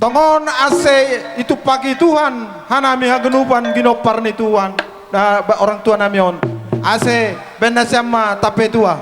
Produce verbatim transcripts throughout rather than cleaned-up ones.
Tongon ase itupaki Tuhan hanami haganupan ginompar ni Tuhan, na, ba, orang tua nami on. Ase baen nasiam ma tape tua.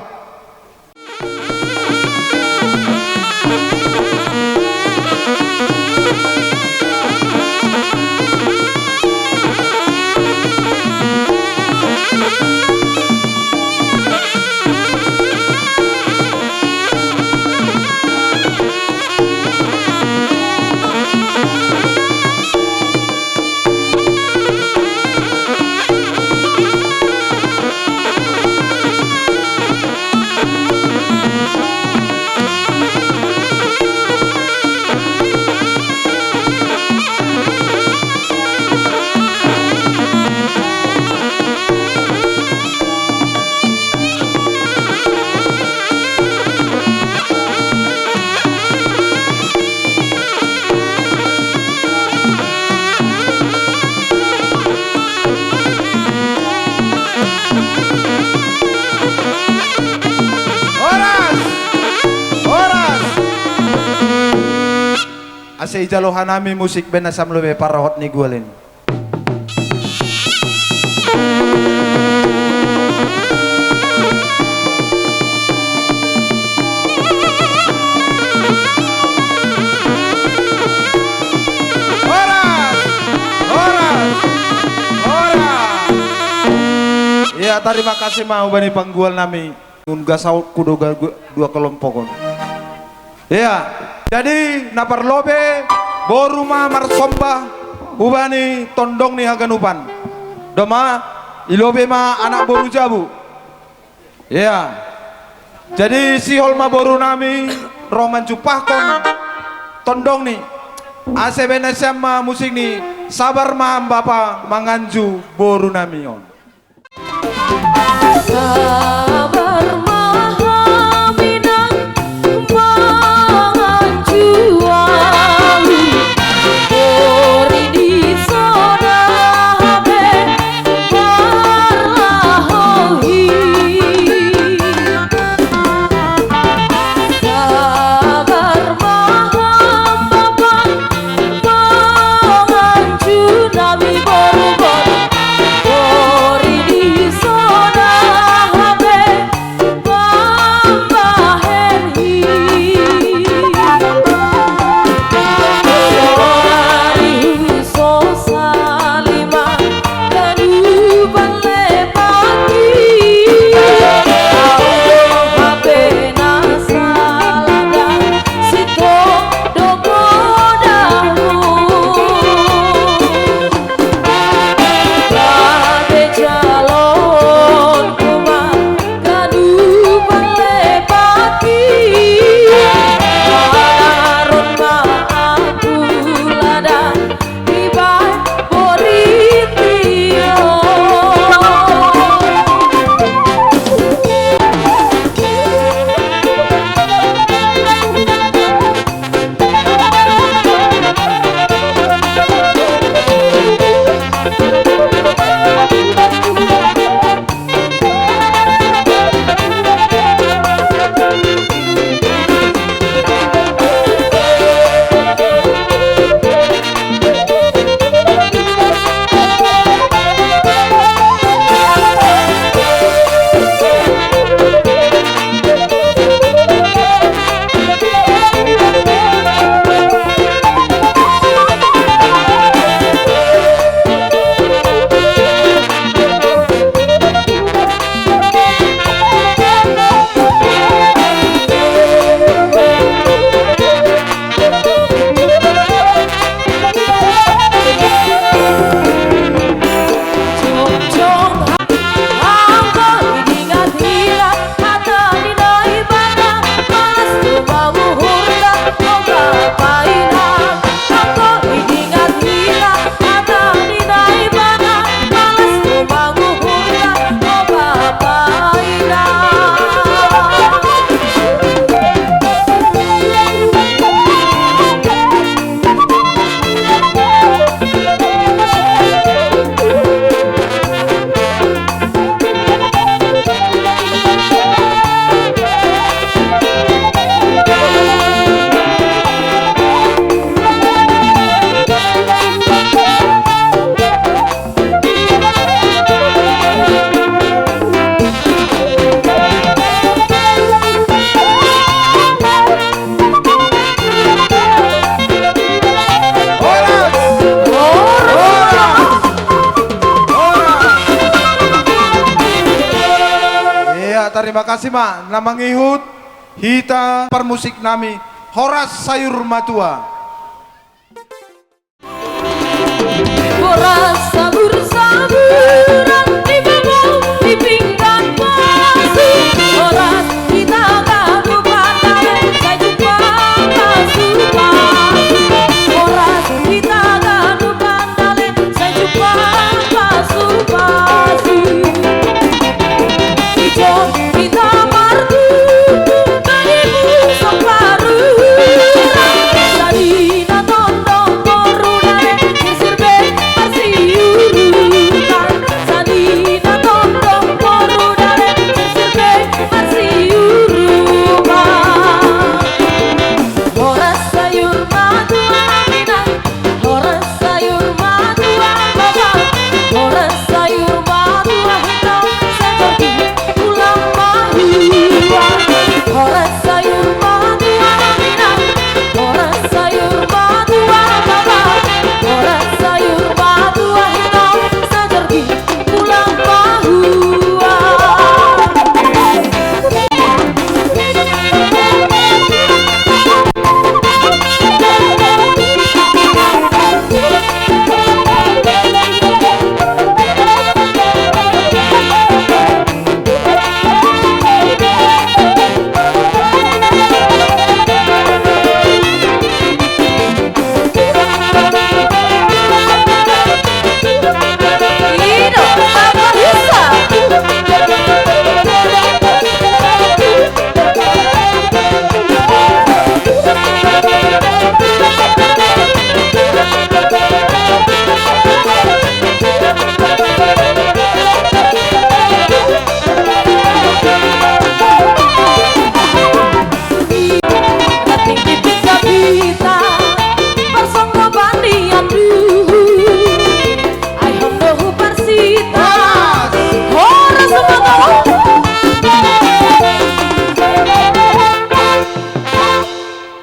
Horas! Horas! Ase ijalo hanami musik baen nasiam lobe parrohot ni gual in. Horas! Horas! Horas! Ya, tarima kasih ma hubani panggual nami. Nunga sautku do ga-, dua kelompok on. Ya, jadi na parlobe, boru ma marsomba hubani tondong ni haganupan. Doma, ilobe ma anak boru jabu. Ya. Jadi sihol ma boru nami ro manjumpahkon tondong ni. Ase baen nasiam ma musik ni Sabar ma Hamu Bapa manganju boru nami on. Sabar ma hami nang manganju ahu, bori di sona hape parlahou i. Sabar ma hamu Bapa, manganju nami boru-boru, bori di sona hape Ya, tarima kasih ma. Na mangihut hita parmusik nami, Horas Sayur Matua. Horas sabur-saburan di bawah di pinggan pasu. Horas kita gaduh batal sajupa pasu-pasu. Horas kita gaduh batal sajupa pasu-pasu. Ijo kita martu bagi musuh baru. Sadina tondong koru dare sisir be marsiurupan. Sadina tondong koru dare sisir be marsiurupan. Horas sayur matua Minang, horas sayur matua Baba, horas sayur matua Hito, seperti tulang mahua. Horas sayur matua Minang, horas sayur matua Baba, horas sayur matua Hito, seperti tulang mahua.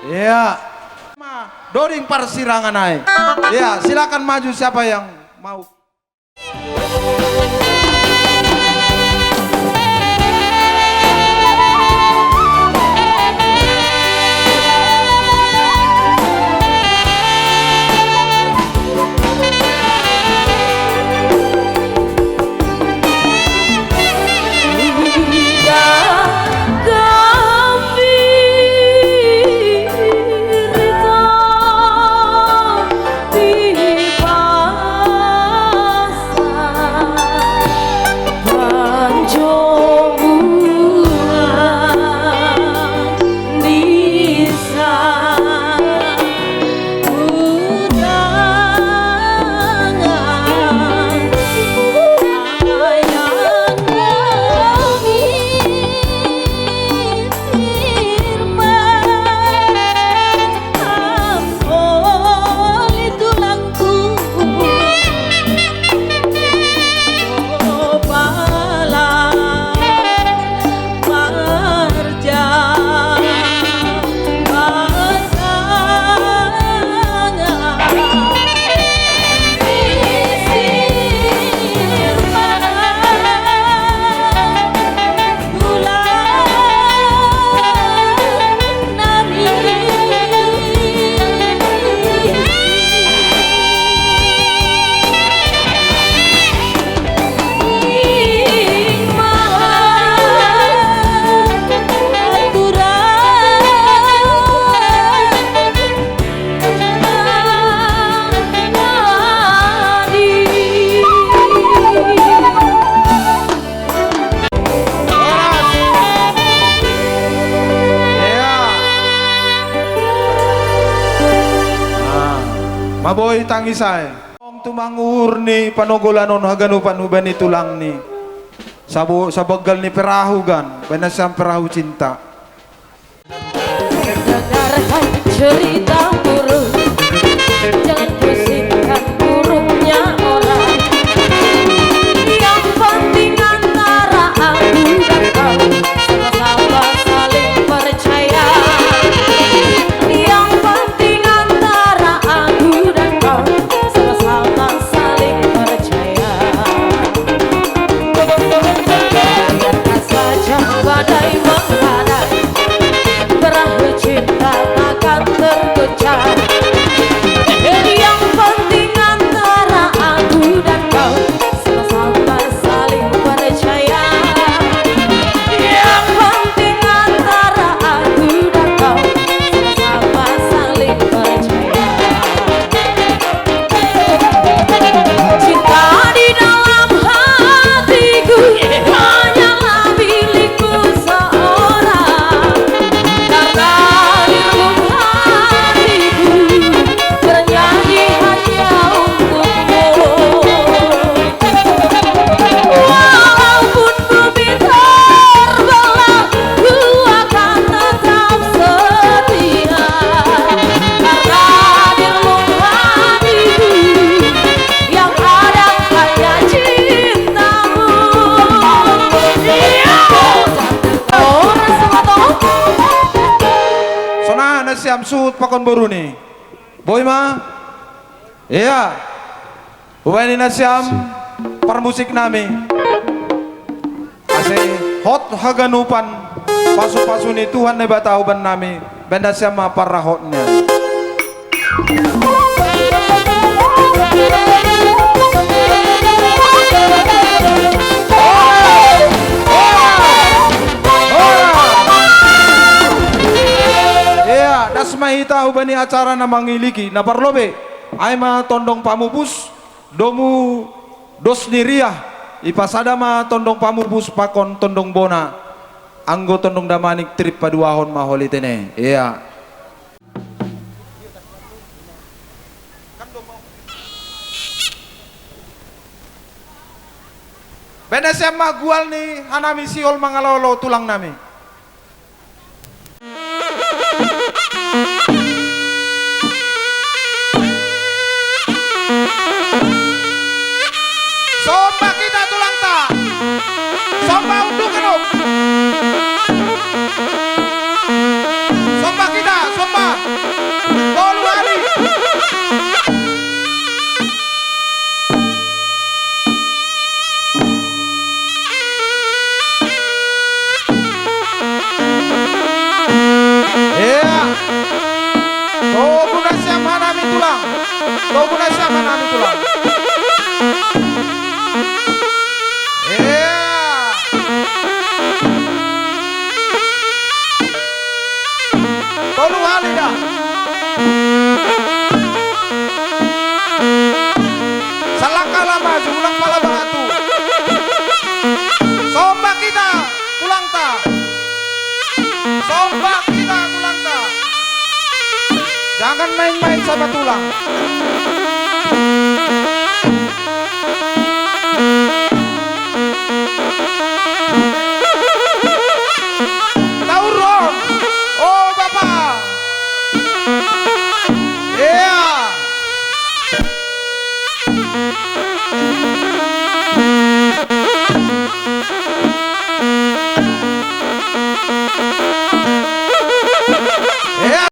Ya. Ma, doding parsirangan ai. Ya, silakan maju siapa yang mau. Maboi tangis ai. Ong tumanggur ni panogolan on haganupan uban ni tulang ni. Sabo, sabaggal ni perahu gan, baina sian perahu cinta. Dengarkan cerita burung, jangan pusingkan burungnya orang. Yang penting antara aku dan kau sama-sama saling percaya. Yang penting antara aku dan kau sama-sama saling percaya. Biarkan saja Badai menggadang, perahu cinta takkan tergoncang. Yang penting antara aku dan kau sama-sama saling percaya. Yang penting antara aku dan kau sama-sama saling percaya. Cinta di dalam hatiku hanyalah milikmu seorang. Karena di relung hatiku bernyanyi hanya untukmu. Walaupun bumi terbelah, ku akan tetap setia. Karena di relung hatiku yang ada hanya cintamu. Iya. Oh, rasa matang. Sona nasiam suhut pakon boru ni. Boi ma? Iya. Hubaen i nasiam parmusik nami. Ase hot haganupan pasu-pasu ni Tuhan Debata hubaen nami, baen nasiam ma parrahotna. Iya, das ma hita hubani acara na mangiliki, na parlobei, ai ma tondong pamupus, domu dos ni riah, ipasada ma tondong pamupus pakon tondong bona, anggo tondong damanik trip paduahon ma holitene. Iya. Baen nasiam ma gual ni hanami sihol mangalolo tulang nami. Somba hita tulangta. Somba unduk anu. Somba hita, somba. Tolu hali. Iya. Tobu nasiam hanami tulang. Tobu nasiam hanami tulang. Iya. Tolu hali da. Salangkah la maju, ulang pala batu. Somba hita tulangta. Somba hita tulangta. Jangan main-main sama tulang. Taurong. Oh, Bapak. Iya. Iya.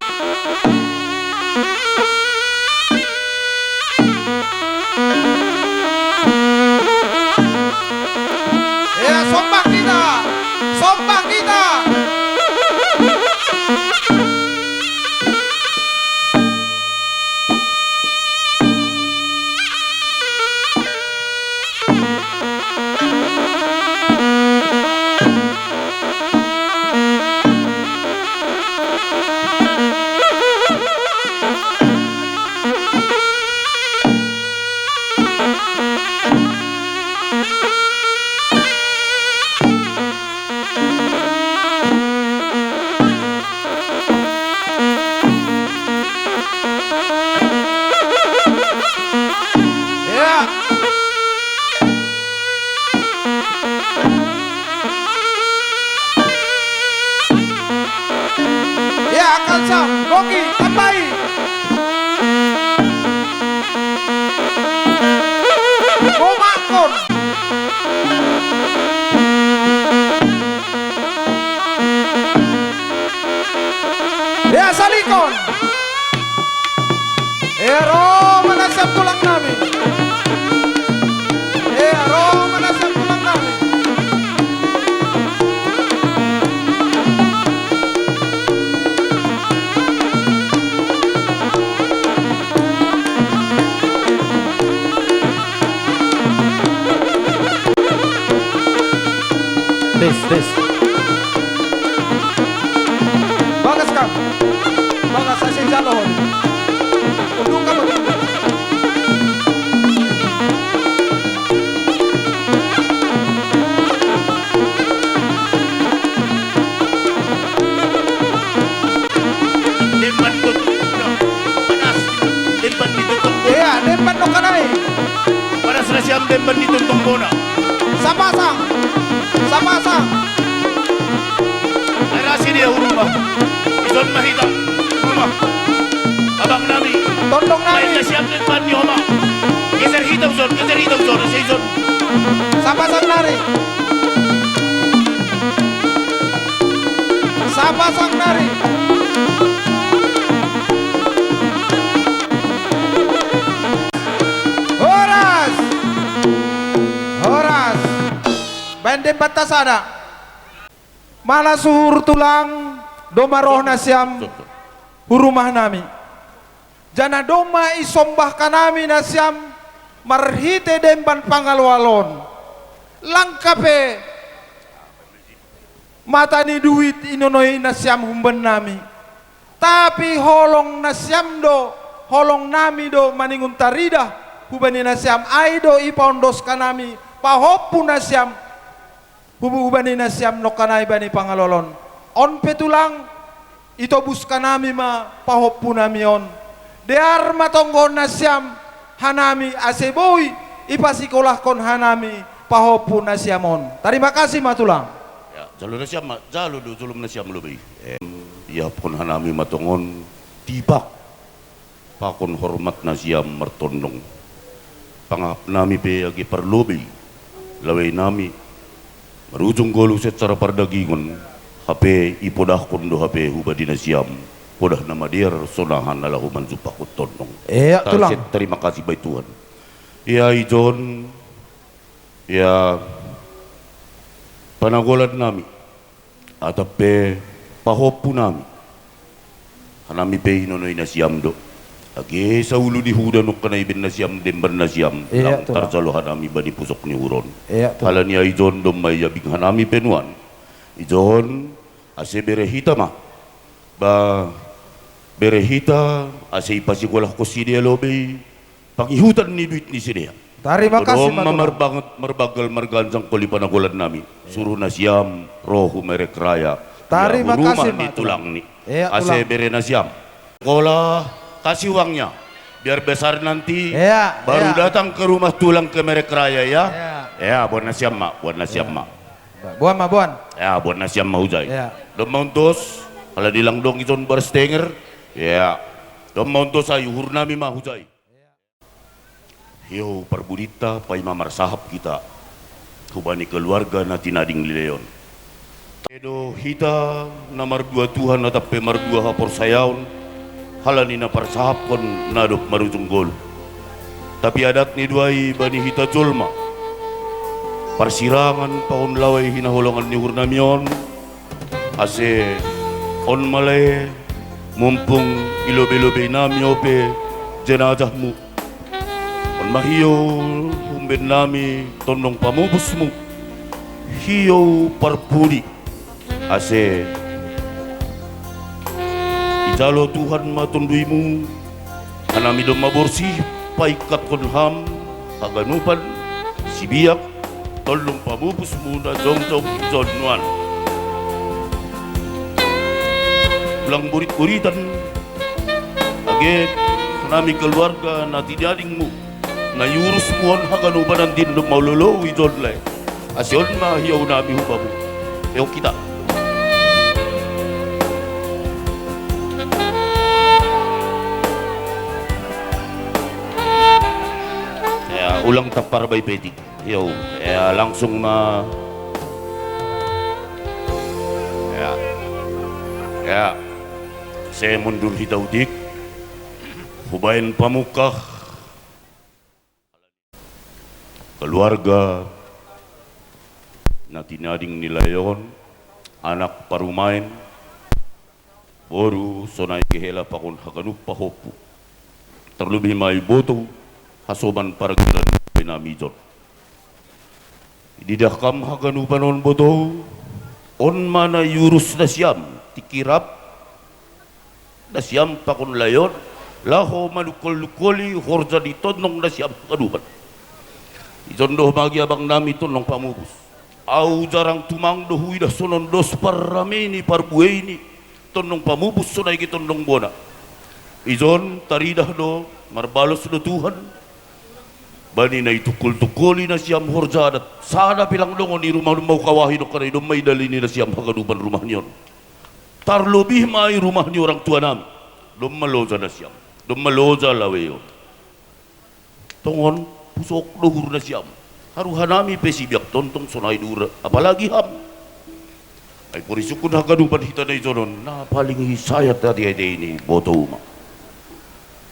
Iya, somba hita. Somba hita. Iya. Iya, angka sam, bogi, tambai. Bomakon. Iya, salikon. Iya, ro ma nasiam tulang nami. Iya, ro ma nasiam tulang nami. Bagas asa i jalo hon. Unduk ka ma. Demban tu, padas. Demban ni tutong. Iya, demban no kanai. Padas na siam demban ni tutong bona. Sapasang. Sapasang. Arasi dia uruma. Ison ma hita. Uruma. Abang nami. Tondong nami. Main na siam demban ni oma. Geser hita uson, geser hita uson, asa ison. Sapasang nari. Sapasang nari. Horas. Horas. Baen demban ta sada. Mangan suhur tulang, domma roh nasiam hu rumah nami. Janah domma isombah hanami nasiam marhite demban pangaloalon. Langka pe mata ni duit inonoi nasiam humbannami. Tapi holong nasiam do, holong nami do maningon taridah hubani nasiam, ai do ipaondos hanami pahompu nasiam. Hubu hubani nasiam nongkanai bani pangaloalon. On pe tulang, itobus hanami ma pahompu nami on. Dear ma tonggo nasiam hanami ase boi ipasikolahkon hanami pahompu nasiam on. Tarima kasih ma tulang. Ya, jalo nasiam ma, jalo do jolom nasiam lobei. Em, iahapkon hanami ma tongon tipak. Pakon hormat nasiam martondong. Pangahap nami pe age parlobei, lawei nami, marujung goluh secara pardagingon, hape ipodahkon do hape hubani nasiam, podah na madear sonaha na laho manjumpahkon tondong. Ia, tulang. Tarima kasih bai Tuhan. Ia ijon, ia panagolan nami. Atap pe pahompu nami. Hanami pe inonoi nasiam do. Age saulu ni huda nongkanai ibaen nasiam demban nasiam, ia, lang tulang. Tarjalo hanami bani pusok ni huron. Ia, tulang. Halani ai ijon domma iabing hanami pe nuan. Ijon, ase bere hita ma. Ba, bere hita, ase ipasikolahkon sidea lobei. Pangihutan ni duit ni sidea. Tarima kasih ma tulang. Marbanget, marbanggal, marganjang holi panagolan nami. Suruh nasiam ro hu Merek Raya. Tarima kasih ma tulang. Ia, hu rumah ni tulang ni. Ia, tulang. Ase bere nasiam. Kola, kasih uangnya. Biar besar nanti, ia, baru, ia, datang ke rumah tulang ke Merek Raya, ya. Ia. Ia, buat nasiam ma, buat nasiam ma. Ia. Ba-, boan ma, boan. Ia, buat nasiam ma hujai. Ia. Domma undos, halani lang dong ijon baras tenger. Ia. Domma undos ai uhur nami ma hujai. Hiou parbudinta paima marsahap hita hubani keluarga na tinading ni lae on. Edo hita na mardua Tuhan atap pe mardua haporsayaon, halani na parsahapkon na dob marujung goluh. Tapi adat ni do ai bani hita jolma, parsirangan pakon lawei hinaholongan ni uhur nami on, ase on ma lae, mumpung i lobei-lobei nami ope jenazahmu. On ma hiou umbaen nami tondong pamupusmu, hiou parpudi, ase ijalo Tuhan ma tonduimu, hanami domma borsih paingkathon ham haganupan sibiak tondong pamupusmu na jongjong ijon nuan. Ulang borit-boritan, age hanami keluarga na tinadingmu, na iurusmu on haganupan antin domma olo-olo ijon lae. Ase on ma hiou nami hu bamu. Eok hita. Ya, ulang tampar bai peti. Hiou, ya, langsung ma. Ya. Ya. Ase mundur hita utik. Hubaen pamungkah. Keluarga na tinading ni lae on, anak parumaen, boru, sonai kehela pakon haganup pahompu. Tarlobih ma ibotou, hasoman pargellon nami ijon. Ididah kam haganupan on botou, on ma na iurus nasiam, tingki rap, nasiam pakon lae on, laho manungkol-nungkoli horja ni tondong nasiam haganupan. Ijon do magi abang nami tondong pamupus. Au jarang tumang do huidah sonon dos parramei ni parbuei ni tondong pamupus sonai ge tondong bona. Ijon taridah do, marbalos do Tuhan. Bani na itungkol-tungkoli nasiam horja adat, sada pe lang dongan i rumah domma hukawahi dohot hata i, domma idalani nasiam haganupan rumah ni on. Tarlobih ma i rumah ni orang tua nami. Domma loja nasiam, domma loja lae on. Tongon pusok do uhur nasiam. Haru hanami pe sibiak tongtong sonai do uhur, apalagi ham. Ai porisungkun haganupan hita na ijon on, na paling isayat hatiha i, botou ma.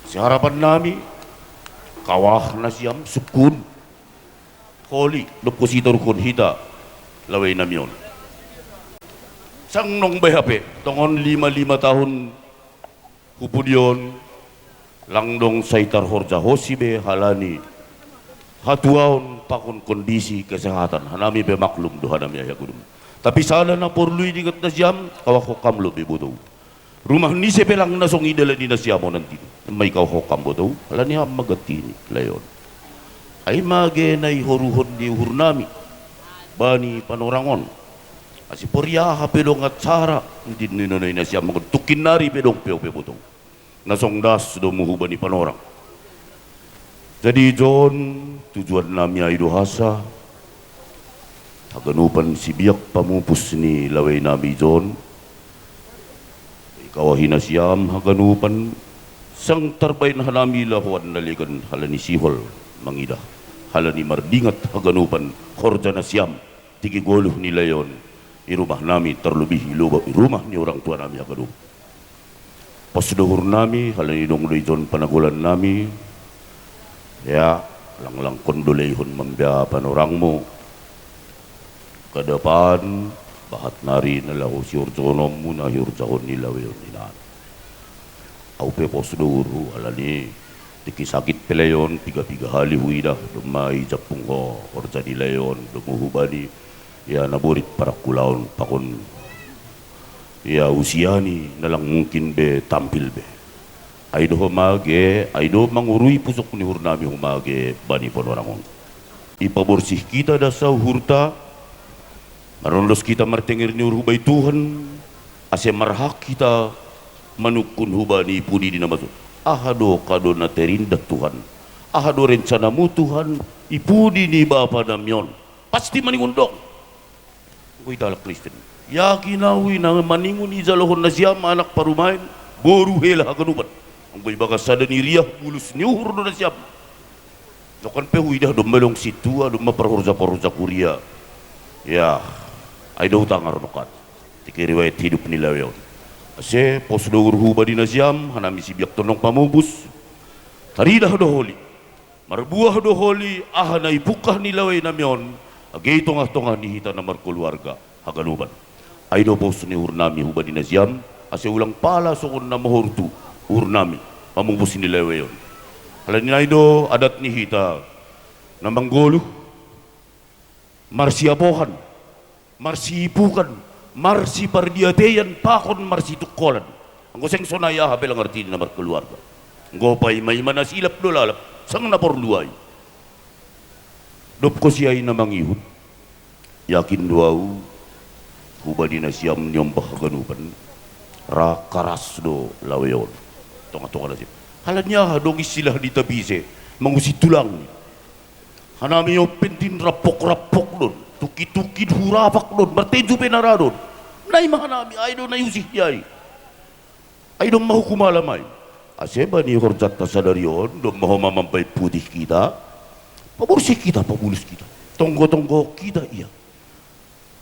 Asa harapan nami, kawah nasiam sungkun, holi dob husitorukon hita lae nami on. Sang nunga bahen hape, tongon lima-lima tahun hu pudi on, lang dong sai tarhorjahonsi be halani hatuaon pakon kondisi kesehatan. Hanami pe maklum do hanami, ai haganup. Tapi sada na porlu i diingat nasiam, kawahon ham lobi, botou. Rumah ni ise pe lang na songon i idalani nasiam on anti, ma ikawahon ham, botou, halani ham ma ganti ni lae on. Ai mage na ihoruhon ni uhur nami bani panorang on. Asa poria hape dong acara, intin ni nona i nasiam, mangan tungkin nari pe dong pe, ope, botou. Na songon das do muhu bani panorang. Jadi ijon, tujuan nami ai do asa haganupan sibiak pamupus ni lae nami ijon, ikawahi nasiam haganupan, sang tarbahen hanami lahoan na legan halani sihol mangidah, halani mardingat haganupan horja nasiam, tingki goluh ni lae on i rumah nami, tarlobih i loba i rumah ni orang tua nami haganup. Pos do uhur nami, halani dong do ijon panagolan nami. Ya, langlangkon do laehon mambea panorangmu. Kedepan, bahat nari na laho sihorjahononmu na hihorjahon ni lae on i, ninna. Au pe pos do uhurhu, halani tingki sakit pe lae on, piga-piga hali huidah, domma ijampung ho horja ni lae on, domu hubani, ia na borit parangkulaon pakon ia usia ni na lang mungkin be tampil be. Ai do ho mage, ai do mangurui pusok ni uhur nami ho mage bani panorang on. Ipaborsih hita do asa uhurta, marondos hita martenger ni uhur hubahen Tuhan, asa marhak hita manungkun hubani pudi ni na matua. Aha do kado na terindah Tuhan? Aha do rencanamu Tuhan i pudi ni bapa nami on? Pasti maningon dong. Anggo hita halak Kristen, yakin au i na maningon ijalohon nasiam anak parumaen, boru, hela haganupan. Anggo ibagas sada ni riah bulus ni uhur do nasiam. Nongkan pe huidah domma dong sintua, domma parhorja-parhorja kuria. Ya, ai do hutangar nongkan tingki riwayat hidup ni lae on. Asa pos do uhurhu bani nasiam, hanami sibiak tondong pamupus. Taridah do holi, marbuah do holi aha na ipungkah ni lae nami on, age i tongah-tongah ni hita na markeluarga haganupan. Ai do pos ni uhur nami hubani nasiam, asa ulang pala songon na mahortu uhur nami pamupus ni lae on. Halani ai do adat ni hita na manggoluh marsiapohan, marsiipukan, marsipardiateian pakon marsitungkolan. Anggo seng sonai, aha pe lang arti ni na markeluarga? Anggo paima-ima na silap do lalap, sang na porlu ai. Dob ho siai na mangihut, yakin do au hubani nasiam niombah haganupan, ra karas do lae on tongah-tongah nasiam. Halani aha dong istilah ni tapise, mangusi tulang ni. Hanami on pe intin rampok-rampok do on, tungki-tungki hurapak do on, martenju pe na ra do on. Nai ma hanami, ai do na iusih ni ai. Ai domma hukum alam ai. Asa bani horjanta sadari on, domma ho ma mambahen putih hita, paborsih hita, pabulus hita, tonggo-tonggo hita ia.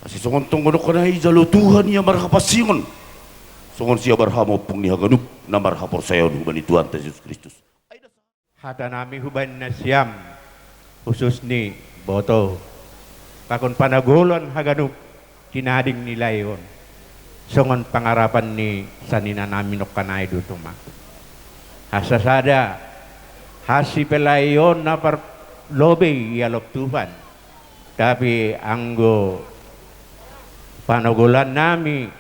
Asa songon tonggo nongkan i jalo Tuhan ia marhapansingon, songon si Abraham ompung ni haganup na marhaporsayaon hubani Tuhanta Jesus Kristus. Hatanami hubani nasiam, khusus ni botou, pakon panagolan haganup tinading ni lae on, songon pangarapan ni saninanami nongkan i do tuma. Asa sada hasipelaeon na parlobei i alop Tuhan, tapi anggo panagolannami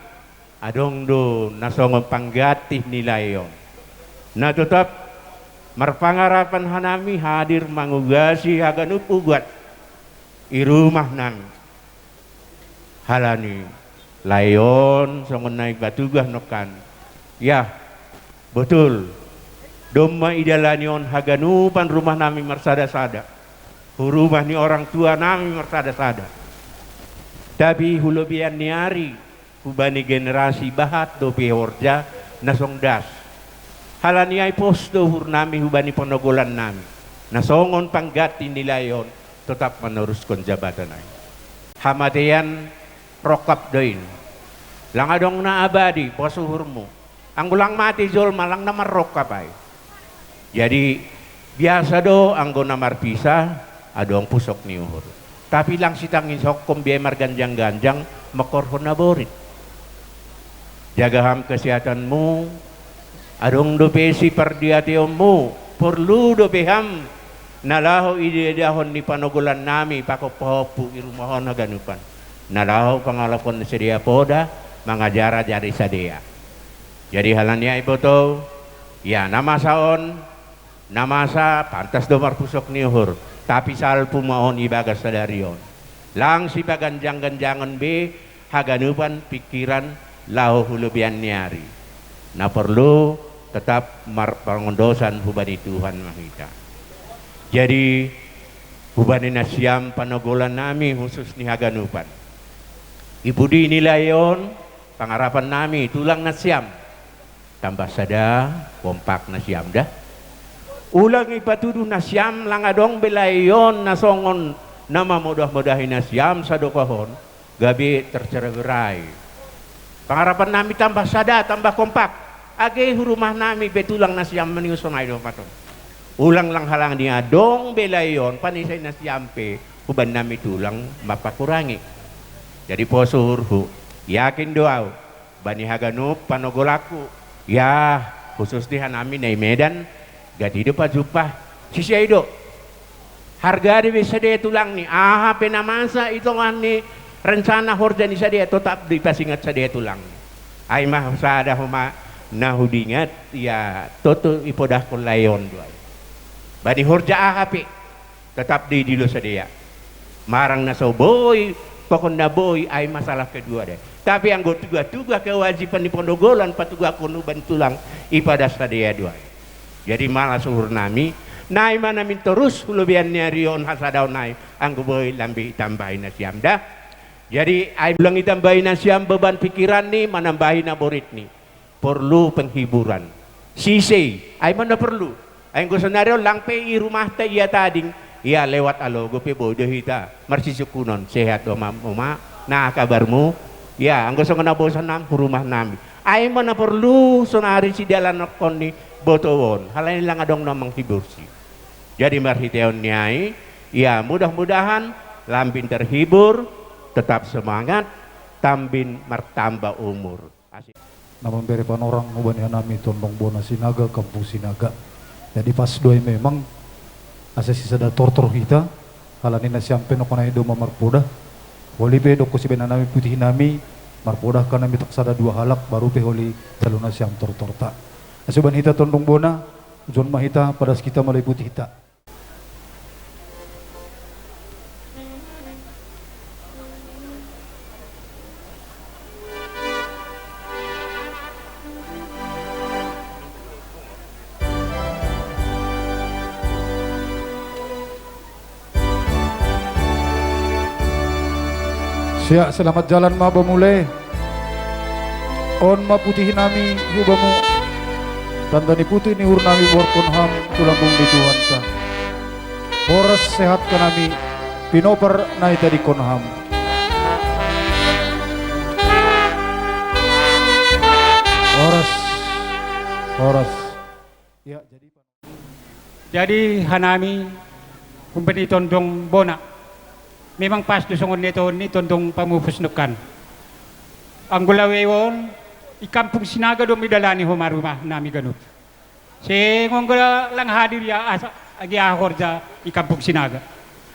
Adong do na songon pangganti ni lae on. Na totap marpangarapan hanami hadir mangugasi haganup ugat i rumah nami. Halani lae on songon na ipatugah nongkan. Yah, botul. Domma idalani on haganupan rumah nami marsada-sada. Hu rumah ni orang tua nami marsada-sada. Tapi hu lobian ni ari, hubani generasi bahat dope horja na songdas. Halani ai pos do uhur nami hubani panogolan nami. Na songon pangganti ni lae on, totap manoruskon jabatan ai. Hamatean rongkap do in. Lang adong na abadi, pos uhurmu. Anggo lang mate jolma lang na marrongkap ai. Jadi biasa do anggo na marpisah, adong pusok ni uhur. Tapi lang sitangis hongkon biai marganjang-ganjang, mangkorhon na borit. Jaga ham kesehatanmu, adong dope sipardiateonmu, porlu dope ham na laho idaidahon ni panogolan nami pakon pahompu i rumah on haganupan. Na laho pangalapon ni sidea poda, mangajar-ajari sidea. Jadi halani ai botou, ia na masa on, na masa pantas do marpusok ni uhur, tapi salpu ma on ibagas sadari on. Lang sipaganjang-ganjangon be haganupan pingkiran laho hu lobian ni ari. Na porlu totap marpangondosan hubani Tuhan ma hita. Jadi hubani nasiam panogolan nami khusus ni haganupan. I pudi ni lae on, pangarapan nami tulang nasiam. Tambah sada, kompak nasiam da. Ulang ipatuduh nasiam lang adong be lae on na songon na mamodah-modahi nasiam sadokah on, gabe tercerai-berai. Pangarapan nami tambah sada, tambah kompak. Age hu rumah nami be tulang nasiam maningon sonai do paton. Ulang lang halani adong be lae on, panisai nasiam pe hubani nami tulang mampakurangi. Jadi pos uhurhu, yakin do au, bani haganup panogolanku, ia khusus di hanami na i Medan, gati do pajumpah, sise ai do. Harga do be sidea tulangni, aha pe na masa i tongah ni rencana horja ni sidea, totap do ipasingot sidea tulangni. Ai ma sada homa na hudingat, ia toto ipodahkon lae on do ai. Bani horja aha pe, totap do idilo sidea. Marang na so boi, pokokna boi, ai masalah kedua do ai. Tapi anggo tugah-tugah kewajiban ni panogolan patugahkon hubani tulang, ipadas sidea do ai. Jadi malas uhur nami, nai ma na mintor torus hu lobian ni ari on hasadaon nai, anggo boi lambe itambahi nasiam da. Jadi ai ulang itambahi nasiam beban pingkiranni, manambahi na boritni. Porlu penghiburan. Sise, ai ma na porlu. Ai anggo sonari on lang pe i rumahta ia tading, ia lewat alogo pe boi do hita marsisungkunon, sehat do ma, oma, na kabarmu? Ia anggo songon na bosan nami hu rumah nami. Ai ma na porlu sonari sidalanokkon ni botou on, halani lang adong na menghibursi. Jadi marhitehon ni ai, ia mudah-mudahan lambin terhibur, tetap semangat, tambin martamba umur. Asik. Na mambere panorang hubani hanami Tondong Bona Sinaga, Kampung Sinaga. Jadi pas do ai memang asa sisada tortor hita, halani nasiam pe nongkon ai domma marpodah. Holi pe dokkon sibaen hanami putih nami, marpodahkon hanami tak sada dua halak, baru pe holi jalo nasiam tortorta. Asa hubani hita Tondong Bona, ujon ma hita, padas hita molo i putihta. Siak, selamat jalan ma bamu lae. On ma putih nami hu bamu. Tanda ni putih ni uhur nami boarkon ham tu lambung ni Tuhanta. Horas sehat hanami, pinopar na itadingkon ham. Horas, horas. Ya, jadi Jadi hanami, hubani Tondong Bona, memang pas do songon na itoon ni Tondong Pamupus nongkan. Anggo lae on, i Kampung Sinaga do midalani homa rumah nami ganup. Seng anggo lang hadir ia asa, age aha horja i Kampung Sinaga.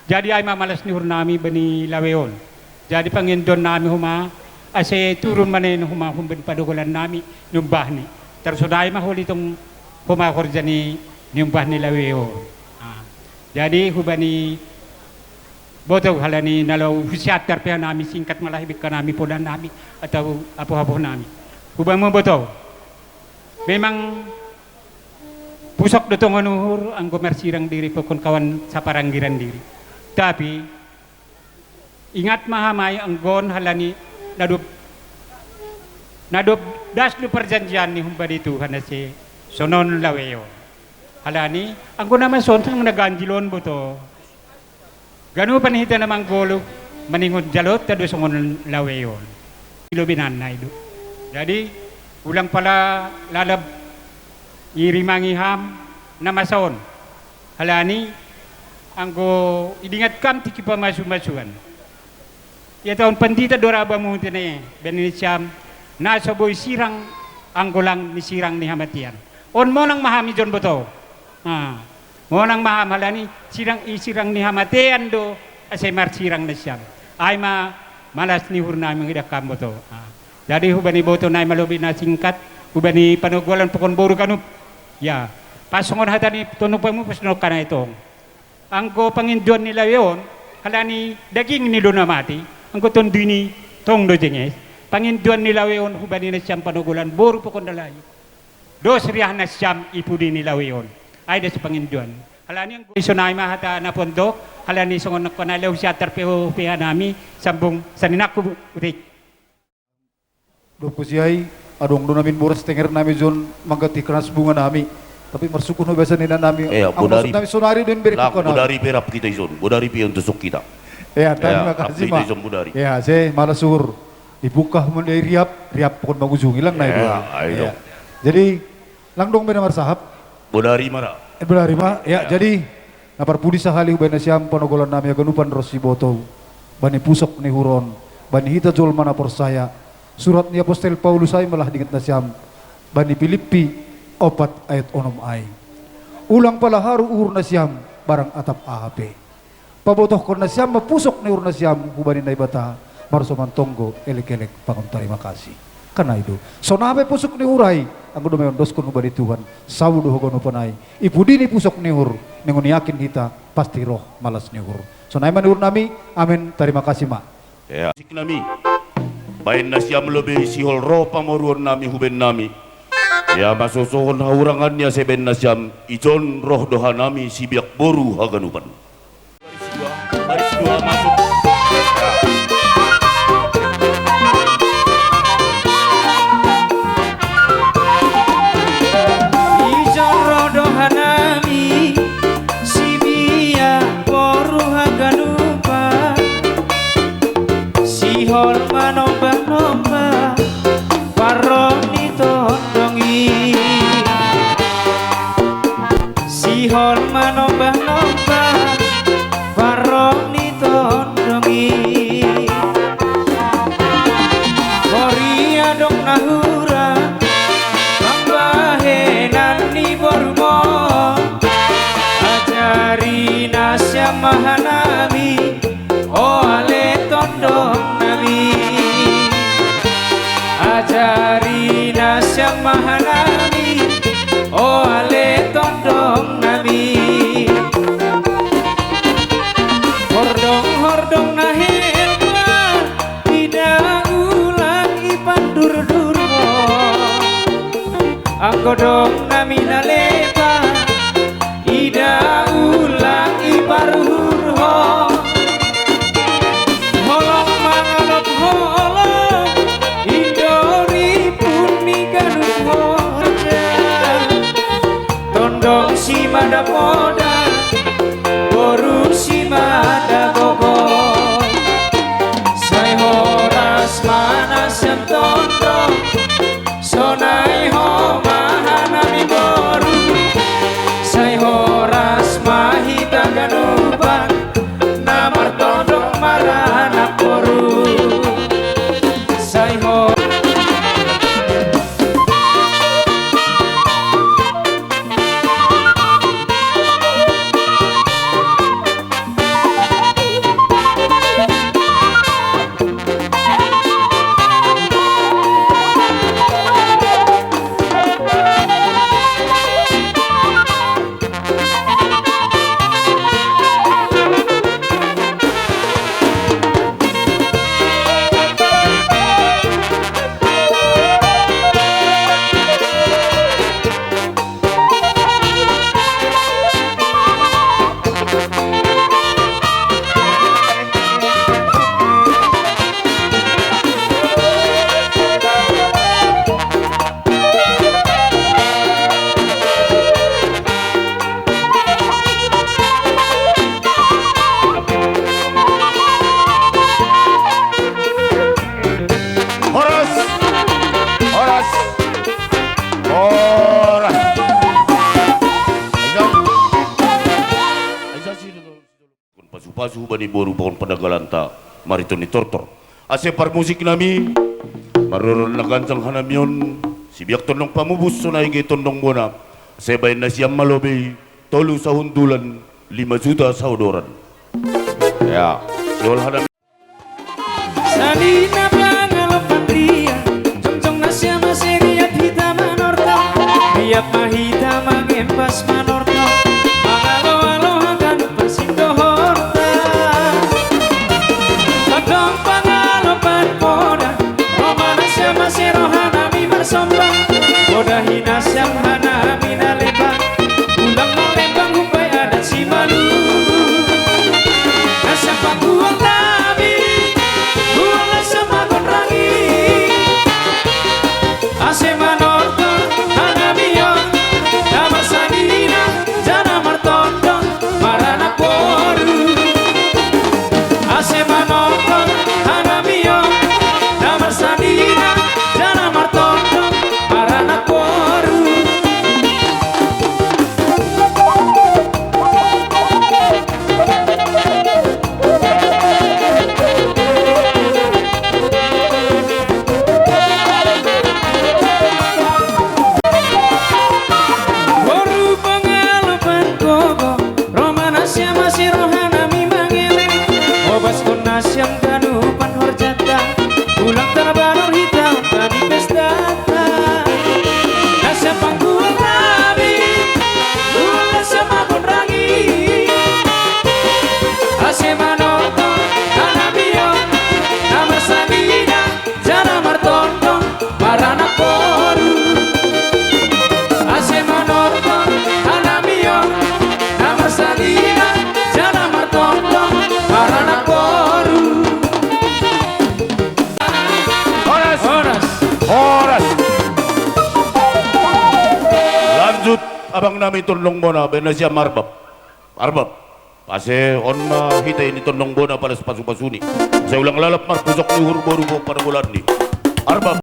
Jadi ai ma malas ni uhur nami bani lae on. Jadi pangidoan nami homa, Ase turun ma nuaeng homa humbani panogolan nami, numbahni. Tarsonai ma holi tong homa horja ni numbah ni laweo. Ah. Jadi hubani botou halani na laho husiantar pe hanami singkat ma laho ibingka nami poda nami atau apoh-apoh nami. Hubamu botou. Memang pusok do tongon uhur anggo marsirang diri pakon kawan saparanggiran diri. Tapi ingat ma hami anggo on halani na dob na dob das do parjanjian ni humbani Tuhan ase sonon laweo. Halani anggo na mason sang na ganjil on botou. Ganupan hita na manggoluh maningon jalonta do songon laweo on. Ilo binanna i do. Jadi ulang pala lalab irimangi ham na masa on. Halani anggo idingat kam tingki pamasu-masuan. Ia taon pandita do ra bamu tene bani nasiam na so boi sirang anggo lang ni sirang ni hamatean. On monang ma hami jon botou. Ah. Monang ma ham halani sirang i sirang ni hamatean do ase marsirang nasiam. Ai ma malas ni uhur nami mangidah kam botou. Ah. Jadi hubani botou nai ma lobi na singkat hubani panogolan pakon boru ganup. Ya. Pas songon hata ni tonupamu pas nongkan ai tong. Anggo pangindoan ni laweo on halani daging ni do na mate, anggo tonduy ni tong do jenges. Pangindoan ni laweo on hubani nasiam panogolan boru pakon dalahi. Dos riah nasiam i pudi ni laweo on. Ai dos pangindoan. Halani anggo isonai ma hata na pondok, halani songon nangkon ai laho husiantar pe ho pe hanami sambung saninangku. Utik. Dob husiai adong do namin boras tenger nami jon mangganti kernas bunga nami. Tapi marsukkun ho biasa nina nami. Iya, anggo bodari. Maksud nami sonari do imbere. Lah, buka nami. Bodari pe rap kita ison, bodari pe untuk kita. Iya, terima kasih, Mak. Iya, saya malas suhur. Dibuka mulai riap, riap pokon mangujungi lang nai. Iya, dua. Ayo. Iya. Jadi lang dong bena marsahap. Bodari mara. Eh, bodari ma. Ya, ya. Jadi na parpudi sahali hubani nasiam panogolan nami haganupan ronsi botou bani pusok ni uhur on, bani hita jolma na porsaya. Surat ni apostel Paulus ai malah diingat nasiam bani Pilippi opat ayat onom ai. Ulang pala haru uhur nasiam barang atap aha pe. Pabotohkon nasiam ma pusok ni uhur nasiam hubani Naibata marsoman tonggo elek-elek pangon tarima kasih. Kan ai do. Sonai pe pusok ni uhur ai anggo domai ondoskon hubani Tuhan. Sau do haganupan ai. I pudi ni pusok ni uhur ningon yakin hita pasti roh malas ni uhur. Sonai ma ni uhur nami. Amen. Tarima kasih ma. Ya. Musik nami. Baen nasiam lobi sihol roh pamoruon nami huben nami. Ya masosohon haurangan ni ase baen nasiam ijon roh do hanami sibiak boru haganupan. Baris dua, baris dua masuk. Ijon roh do hanami sibiak boru haganupan. Sihol manombah-nombah parroh ni tondong i. Sihol manombah-nombah parroh ni tondong i. Horia dong na hurang pambahenan ni borumon. Ajari nasiam ma hanami o ale tondong nami. Ajari nasiam ma hanami o ale tondong nami. Hordong-hordong na hepar ida ulang i pandur-durhon. Anggo dong nami na lepa ida ulang i paruhurhon. Holong mangalop holong indo ripun ni ganup horja. Tondong simada poda boru simada gogo. Sai horas ma nasiam tondong. Sonai ho ma hanami boru. Sai horas ma hita ganupan na martondong maranak boru. Sai ho. Hubani boru pakon panagalanta, mariton ni tortor. Ase parmusik nami, marroron na ganjang hanami on, sibiak tondong pamupus sonai ge tondong bona. Ase baen nasiam ma lobei, tolu sahundulan, lima juta saodoran. Ya, sihol hanami. Sanina pangalopan ria, jongjong nasiam ase riap hita manortor, riap ma hita mangembas manortor, mangalo-alo haganup parsindohorta. Tondong pangalopan poda, ro ma nasiam ase rohanami marsomba, podahi nasiam hanami na lembang, ulang na lembang hupai adat Simalungun. Nasiam panggual nami, gual nasiam magon rangi. Ase manortor hanami on, na marsanina jala martondong maranak boru. Ase manortor hanami on, na marsanina jala martondong maranak boru. Boru pangalopan gogo, ro ma nasiam ase rohanami mangelek, obaskon nasiam ganupan horjanta, ulang tarbanor hita on tadi pestanta. Nasiam panggual nami, gual nasiam magon rangi. Ase manortor hanami on, na marsanina jala martondong maranak boru. Ase manortor hanami on, na marsanina jala martondong maranak boru. Horas. Horas. Horas. Lanjut, abang nami tondong bona, baen nasiam marbab. Marbab. Ase on ma hita i ni tondong bona, palas pasu-pasuni. Ase ulang lalap marpusok ni uhur boru pakon panagalani. Marbab.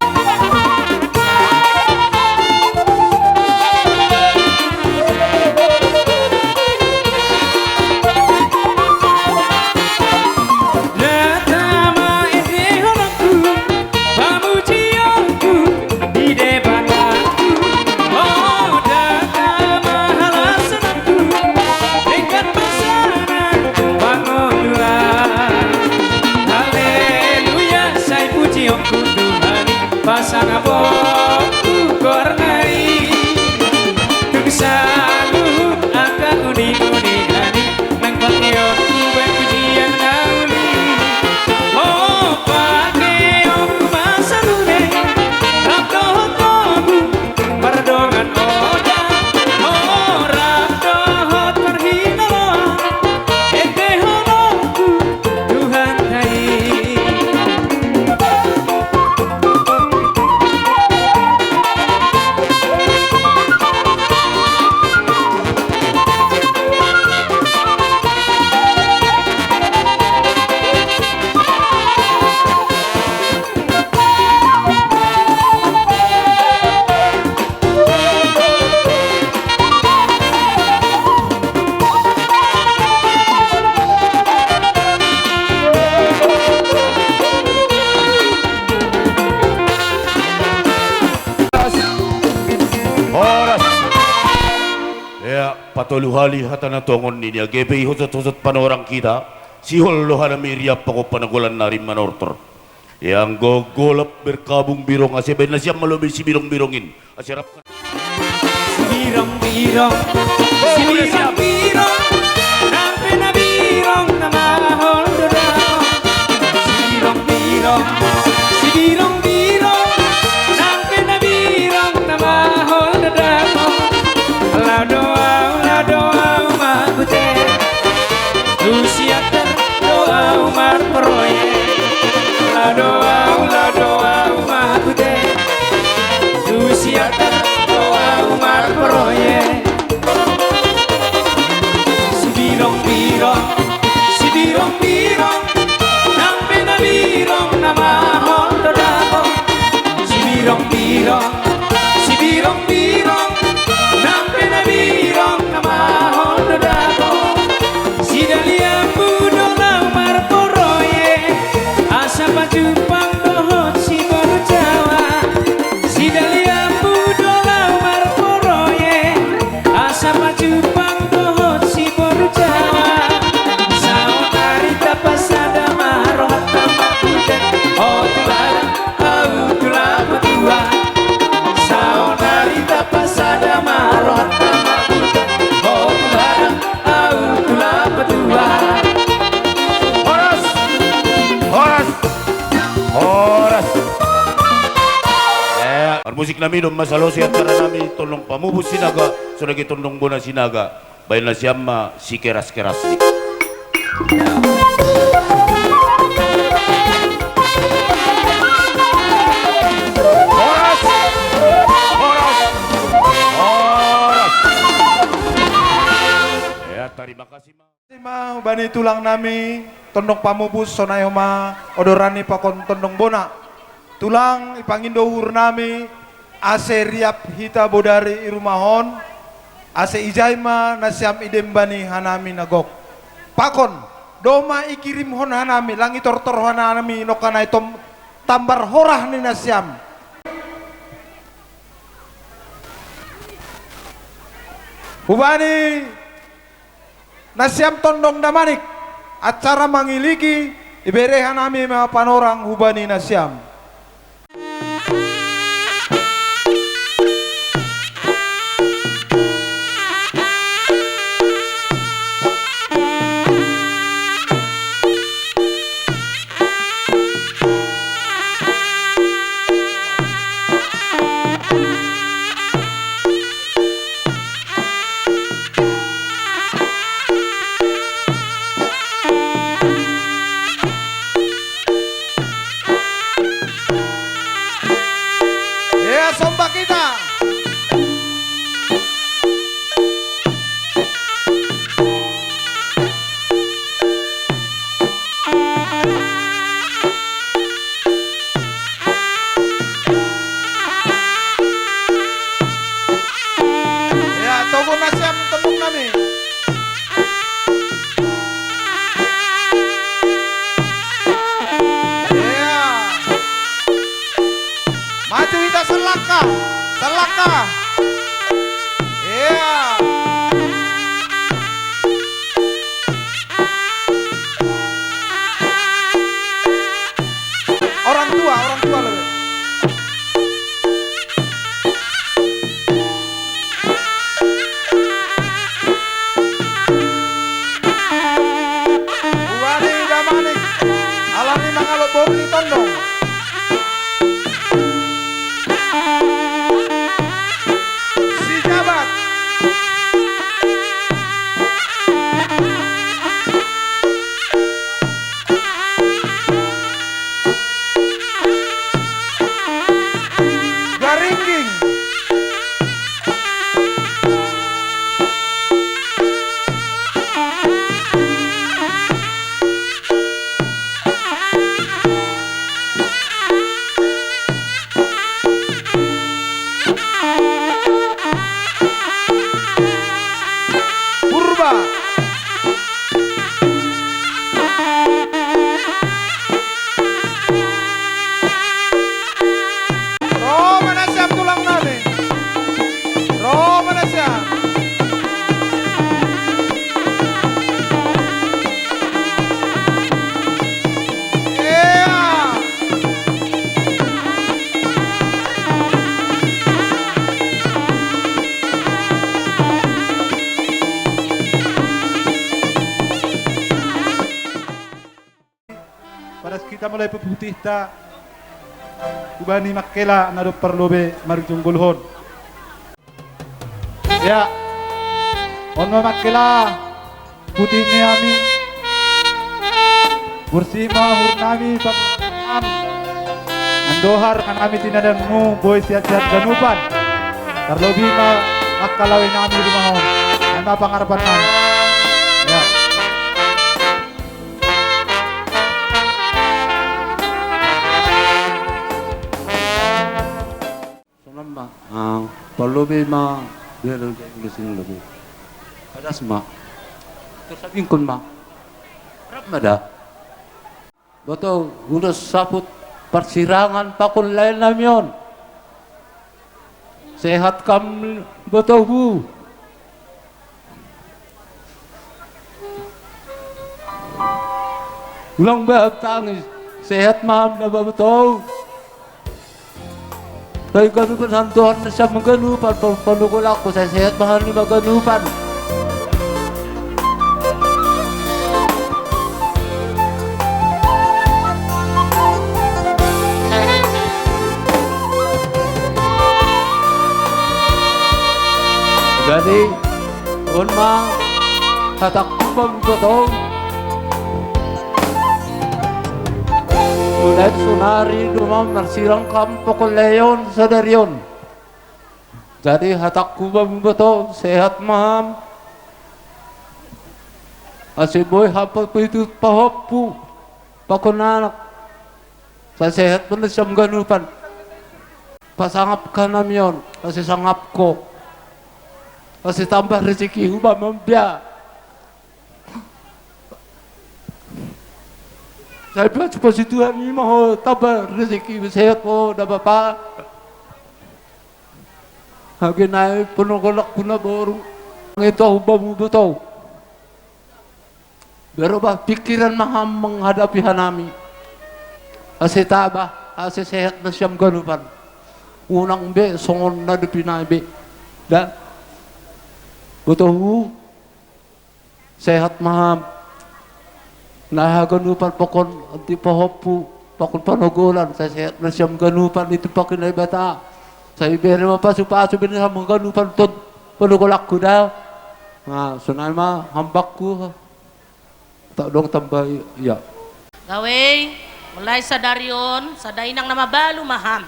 Datang ma ende holongku, pamujionku di depan aku. Oh, datang ma halasanku, denggan pasanan pangoluan. Haleluya, sai pujionku Tuhan i, pasangaponku goarna i. Tung saluhut angka uni-uni nami, nang pangeonku baen pujian na uli. Oh, pangeonku ma saluhutna, rap dohot togu, mardongan oda, oh, rap dohot parhinaloan, ende holongku Tuhanta i. Horas. Ya, patolu hali hata na tongon nini, age pe ihosot-hosot panorang hita, sihol do hanami riap pakon panagalani manortor. Yang go golap berkabung birong, ase baen nasiam ma lobei sibirong-birong in. Ase rap. Sibirong-birong, sibirong-birong, nang pe na birong na mahol do dao. Sibirong-birong, sibirong-birong, nang pe na birong na mahol do dao. Laho do au, laho do au marhute, tu si atar do au marproyek. Laho do au, laho do au marhute, tu si atar do au marproyek. Sibirong-birong, sibirong-birong, nang pe na birong na mahol do dao. Sibirong-birong, sibirong-birong, nang pe na birong na mahol do dao. Sidaliambu do na Marmusik nami do mansai losi acara nami Tondong Pamupus Sinaga, songon i Tondong Bona Sinaga. Baen nasiam ma sikeras-keras ni. Horas! Horas! Horas! Ya, tarima kasih, Ma. Ima hubani tulang nami, Tondong Pamupus, sonai homa odoran ni pakon Tondong Bona. Tulang, ipangindo uhur nami, ase riap hita bodari i rumah on, ase ijai ma nasiam idemban ni hanami na gok. Pakon, domma ikirimhon hanami, lang itortor hanami nongkanai tom-, tambar horah ni nasiam. Hubani nasiam Tondong Damanik, acara mangiliki, ibere hanami ma panorang hubani nasiam. Ya, somba kita. Ya, togu nasiam tondong nami. Ya. Maju hita selangkah, selangkah. Ya. Orang tua, orang tua lebih. Hubani Damanik, alani mangalop boru ni tondong. Si Jabat. Garingging. Purba. Ro ma nasiam tulang nami. Ro ma nasiam. Ea. Padas hita mulai puputihta, hubani Mangkela na dob parlobei marujung goluhon. Ya, on ma Mangkela, putih ni hami, borsih ma uhur nami, pakuan, andohar hanami tinadanmu, boi sehat-sehat ganupan, tarlobih ma angka lae nami rumah on, on ma pangarepan nami. Ya. Songon ma, ah, parlobei ma, dia dan kayak gitu sini lebih. Padas ma. Terus abingkon ma. Rap ma da. Boto, ulos saput parsirangan pakon lae nami on. Sehat kam botohu. Ulang bahat tangis, sehat ma ham na botohu. Sai ganupan santohan nasiam haganupan, pal-, panukulangku sai sehat ma hami haganupan. Jadi, on ma hatangku bang iboto. Mulai sonari do ma marsirang kam pakon lae on sadari on. Jadi hatangku bang iboto, sehat ma ham. Ase boi ham papitu pahompu pakon anak. Sai sehat ma nasiam ganupan. Pasangap hanami on, ase sangap ho. Ase tambah rezeki hubam on dia. Sai pasupasu Tuhan i ma ho tambah rezeki, sehat ho da bapa. Age nai panogolangku na boru. Ngeto hubam iboto. Berubah pikiran ma ham menghadapi hanami. Ase tabah, ase sehat nasiam ganupan. Unang be songon na dope nai be. Da. Botohu. Sehat ma ham. Nai haganupan pakon anti pahompu, pakon panogolan, sai sehat nasiam ganupan, ditumpak Naibata. Sai bere ma pasupasu be nasiam ganupan tu panogolangku da. Na sonai ma hambaku. Tak dong tambah ia. Gawei, mulai sadari on, sada inang na mabalu ma ham.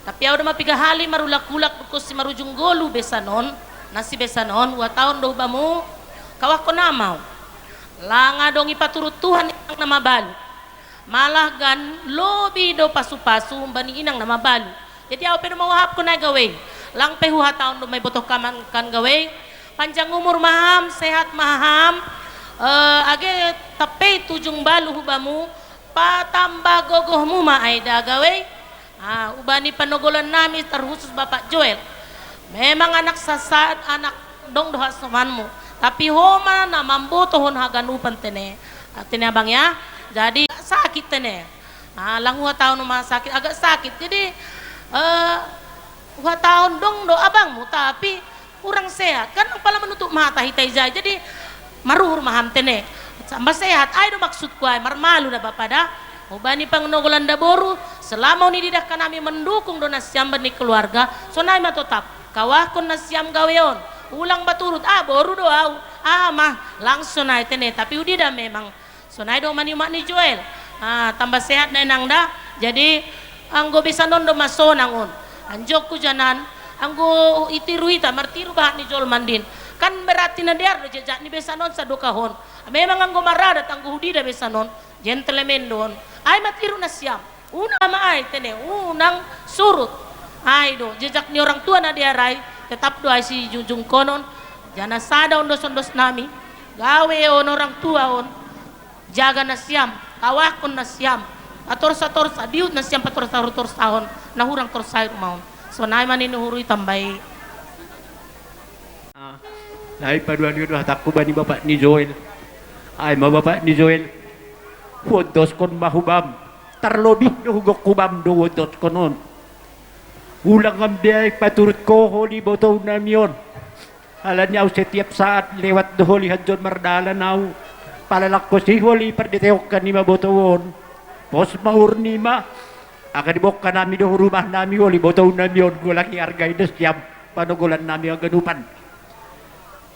Tapi ahu do ma piga hali marulak-ulak dohot si marujung golu besan on, na si besan on, huhatahon do hubamu, kawahkon ma ahu. Lang adong ipaturut Tuhan inang na mabalu. Malah gan lobi do pasupasu humbani inang na mabalu. Jadi ahu pe do ma huahapkon ai gawei. Lang pe huhatahon do ma ibotoh kaman kan gawei. Panjang umur ma ham, sehat ma ham. Eh, age tapei tujung balu hubamu, patamba gogohmu ma ai da gawei. Ah, hubani panogolan nami tarhusus Bapak Joel. Memang anak sasaat, anak dong do hasomanmu. Tapi ho ma na mambotohon haganupan tene. Ah, tene abang ya. Jadi sakit tene. Ah, lang huhatahon ma sakit, agak sakit. Jadi, eh, huhatahon dong do abangmu, tapi kurang sehat. Kan apala menutup mata hita ijai. Jadi, maruhur ma ham tene. Tambah sehat. Ai do maksudku ai, marmalu da bapa da. Hubani panogolan da boru, selama on ididah hanami mendukung do nasiam bani keluarga, sonai ma totap. Kawahkon nasiam gawe on. Ulang baturut, ah boru do ahu. Ah ma, lang sonai tene, tapi hudidah memang. Sonai do ma ni umak ni Joel. Ah, tambah sehat da inang da. Jadi, anggo besan on do ma sonang on. Anjongku janan, anggo itiru hita, martiru bahat ni jolma ndin. Kan berarti na dear do jejak ni besan on sadokah on. Memang anggo maradat anggo hudidah besan on, gentleman do on. Ai ma tiru nasiam. Unang ma ai tene, unang surut. Ai do, jejak ni orang tua na dear ai, tetap do ai sijunjungkonon. Jana sada ondos-ondos nami, gawe on orang tua on. Jaga nasiam, kawahkon nasiam, patorsa-torsa, diut nasiam patorsa-torsahon, na hurang torsahon ma on. Sonai ma nini hurui tambai. Ah, nai paduan do hatangku bani bapak ni Joel. Ai ma bapak ni Joel. Huondoskon ma hubam. Tarlobih do hugok hubam do huondoskon on. Ulang ambiai paturut ho holi botou nami on. Alani ahu setiap saat lewat do holi hanjon mardalan ahu. Palalangkosi holi pardetehon hanima botou on. Pos ma uhur nima. Angka diboan hanami do rumah nami holi botou nami on, golang i argai nasiam panogolan nami haganupan.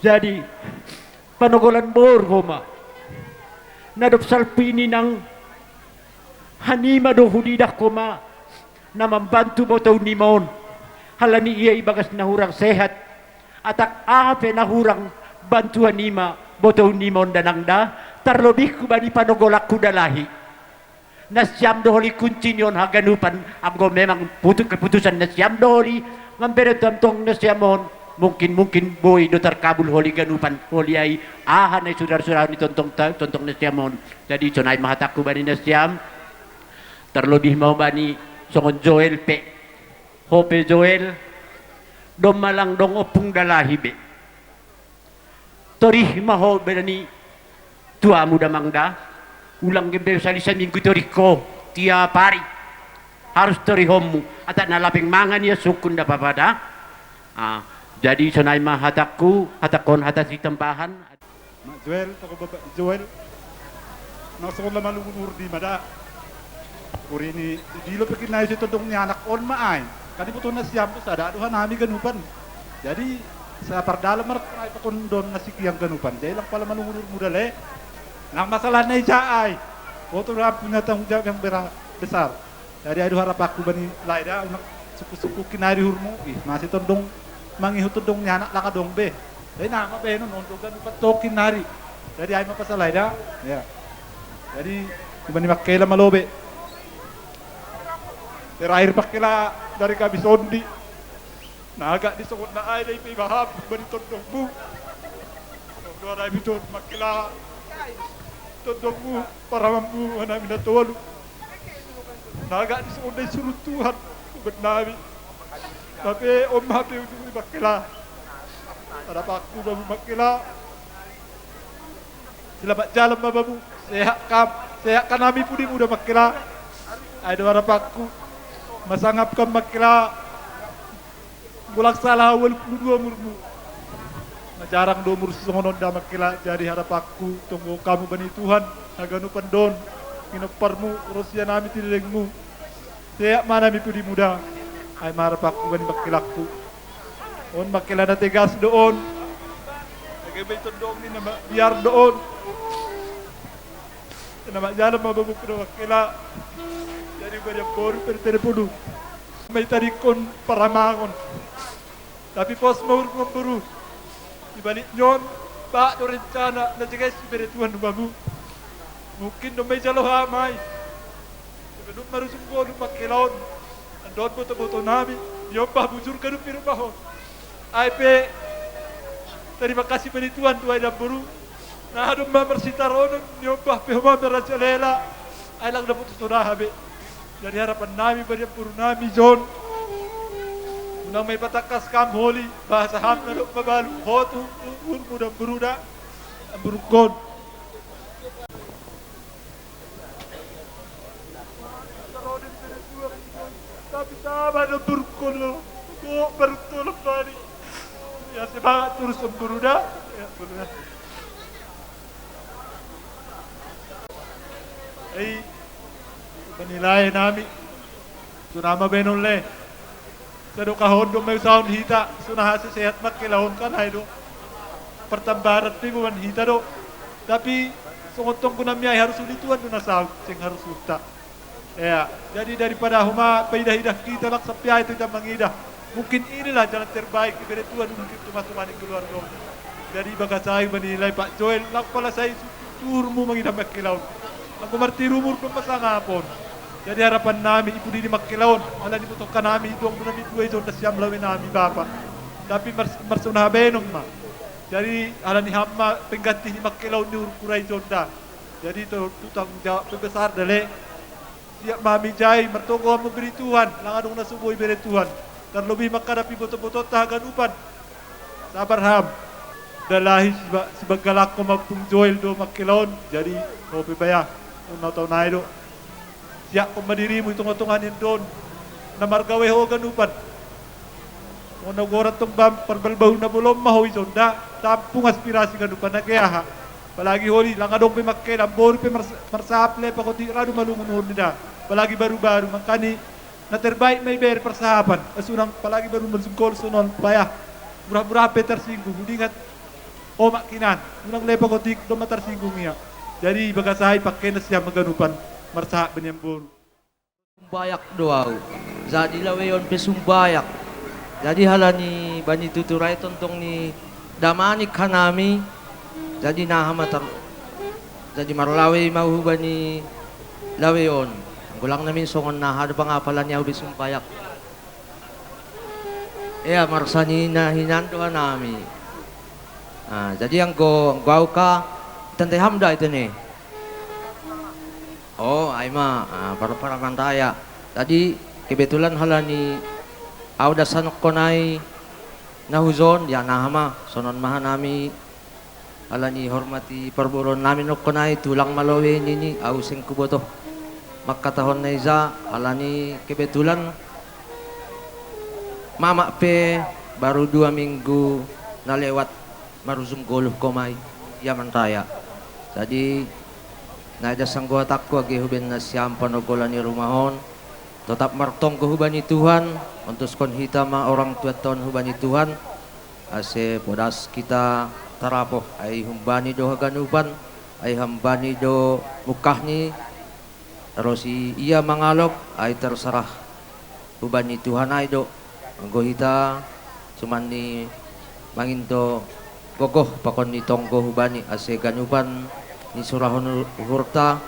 Jadi panogolan boru ho ma. Na dob salpu i ninang hanima do hudidah ho ma. Na mambantu botou nima on. Alani ia ibagas na hurang sehat. Atap aha pe na hurang bantuan nima botou nima on da nang da, tarlobih hubani panogolangku da lahi. Nasiam do holi kunci ni on haganupan, anggo memang putu-, keputusan nasiam do holi, mambere tongtong nasiam on, mungkin-mungkin boi do tarkabul holi ganupan, holi ai, aha na i sudar-sudar ni tongtong ta-, tongtong nasiam on. Jadi sonai ma hatangku bani nasiam, tarlobih ma hubani songon Joel pe. Ho pe Joel, domma lang dong ompung da lahi be. Torih ma ho bani tuamu da nang da, ulang gembe sali saminggu torih ho, tiap ari. Harus torihonmu, atap na lapeng mangan ia sungkun da papa da. Ah, jadi sonai ma hatangku, hatangkon hata sitambahan. Mak Joel, toko bapak Joel. Nang songon na malungun uhur nima da. Uhur i, dilo pe kinai si tondong ni anak on ma ai. Kan diboto nasiam do sada do hanami ganupan. Jadi Sapardalem martonggo ai pakon don nasiki hangganupan. Jadi lang pala malungun umurmu dale. Lang masalah na ija ai. Kau tu punya tanggung jawab yang bera-, besar. Jadi ai do harapangku bani lae da, unang sukku-sukku kinari uhurmu. Ih, masih tondong mangihut tondong ni anak lang adong be. Jadi nama be non on do ganupan tokin nari. Jadi ai ma pasalai da. Ya. Jadi bani Makkela ma lobe. Terakhir Makkela dari kami sondi. Na agak disongon na ai da i pe ibaham bani tondongmu. Tondong ai biton Makkela. Tondongmu, paramangmu, anakmi na tolu. Na agak disongon na i surut Tuhan. Ubat nami. Tapi on ma pe ujung ni Makkela. Ada pakku bamu Makkela. Selamat jalan ma bamu. Sehat kam. Sehat kan nami pudimu da Makkela. Ai do harapangku. Masangap kam Makkela. Golang salah walu pulu dua umurmu. Na jarang do umur songon on da Makkela, jadi harapangku tonggo hamu bani Tuhan, haganupan don, ginomparmu, ro sian nami tilelengmu. Sehat ma nami pudimu da, ai ma harapangku bani Makkelangku. On Makkela na tegas do on. Age be tondong ni na ma-, biar do on. Na marjalan ma bamu do Makkela. Jadi barian boru per teleponu. Mai tadingkon paramangon. Tapi pos ma urung mamboru. Di balik ni on, bahat do rencana na jeges ibere Tuhan bamu. Mungkin do mai jalo hamai. Sebelum marujung golu Makkela on. Andon boto-boto nami, niombah bujur ganup i rumah on. Ai pe, terima kasih bani Tuhan tu ai damboru. Na adong ma marsitaronon, niombah pe homa marajalela. Ai lang dapot tu tonaha be. Jadi harapan nami bani damboru nami John. Unang ma ipatangkas kam holi, bahasa ham na dok mabalu, ho tu, uhurmu damboru da. Damborungkon. Tapi sabar damborungkon lo. Kok baru tolong bani. Ya semangat terus damboru da. Ya, bener. Ei, bani lae nami. Songon i ma baenon lae. Sadokahon do mausahaon hita, songon na sehat Makkela on kan ai do. Partambaran pe boban hita do. Tapi songon tonggo nami ai harus uli Tuhan do na saut, seng harus ulta. Ya, jadi daripada homa paidah-idah hita lang sampe ai tu hita mangidah. Mungkin inilah jalan terbaik ibere Tuhan mungkin tu masuk ani keluarga. Jadi bagas ai bani lae Pak Joel, lang pala sai tuhurmu mangidah Makkela on. Anggo martiru umur pe masangap on. Jadi harapan nami i pudi ni Makkela on, ala ni botohon nami, adong do nami dua i John da sian lae nami bapa. Tapi mars-, marsongon aha baenon ma. Jadi ala ni ham ma pengganti ni Makkela on ni uhurku da i John da. Jadi tu, tu tanggung jawab pe besar da lae. Siap ma hami ijai, martonggo hamu bere Tuhan, lang adong na so boi bere Tuhan. Tarlobi manghadapi boto-botonta haganupan. Sabar ham. Dalahi siba-, sibanggalangko ma Ompung Joel do Makkela on, jadi ho pe baya. Unau taon ai do. Siaphon ma dirimu i tonga-tonga ni andon. Na margawe ho ganupan. Molo na ugoran tong bam, parbahulbahul na bolon ma ho i John da, tampung aspirasi ganupan age aha. Apalagi holi, lang adong pe Makkela, boru pe mars-, marsahap lae pakotik ra do malungun uhurni da. Apalagi baru-baru, makani na terbaik ma ibere parsahapan. As unang apalagi baru marujung gol songon on payah. Murah-murah pe tarsinggung, hudingat omak kinan. Unang lae pakotik, domma tarsinggung ia. Jadi bagas ai pangke nasiam haganupan marsahap bani amboru. Sumbayak do au. Jadi laweon pe sumbayak. Jadi halani bani tutur ai tongtong ni damanik hanami. Jadi naha ma tar-, jadi marlawe ma au hubani laweon. Anggo lang nami songon naha do pangapala ni au di sumbayak. Ea marsanina hinan do hanami. Ah, jadi anggo, anggo au ka, itandai ham da ito ne. Oh, ai ma, ah, para-, paramantaya. Tadi kebetulan halani au dasanhon ai na hujon, ya naha ma, sonon ma hanami halani hormati parboruon nami nokkon ai tulang malowe nini au seng kuboto mangkatahon na ija halani kebetulan mamak pe baru dua minggu na lewat marujung goluh komai ia manraya. Jadi na ida sanggohatakku age huben nasiam panogolan ni rumah on. Totap martonggo hubani Tuhan, ontuskon hita ma orang tuanta on hubani Tuhan. Ase podas hita tarapoh, ai humbani do haganupan, ai humbani do mungkahni, ro si ia mangalop, ai terserah hubani Tuhan ai do. Anggo hita, cuman ni mangindo gogoh pakon ni tonggo hubani, ase ganupan ni surahon uhurta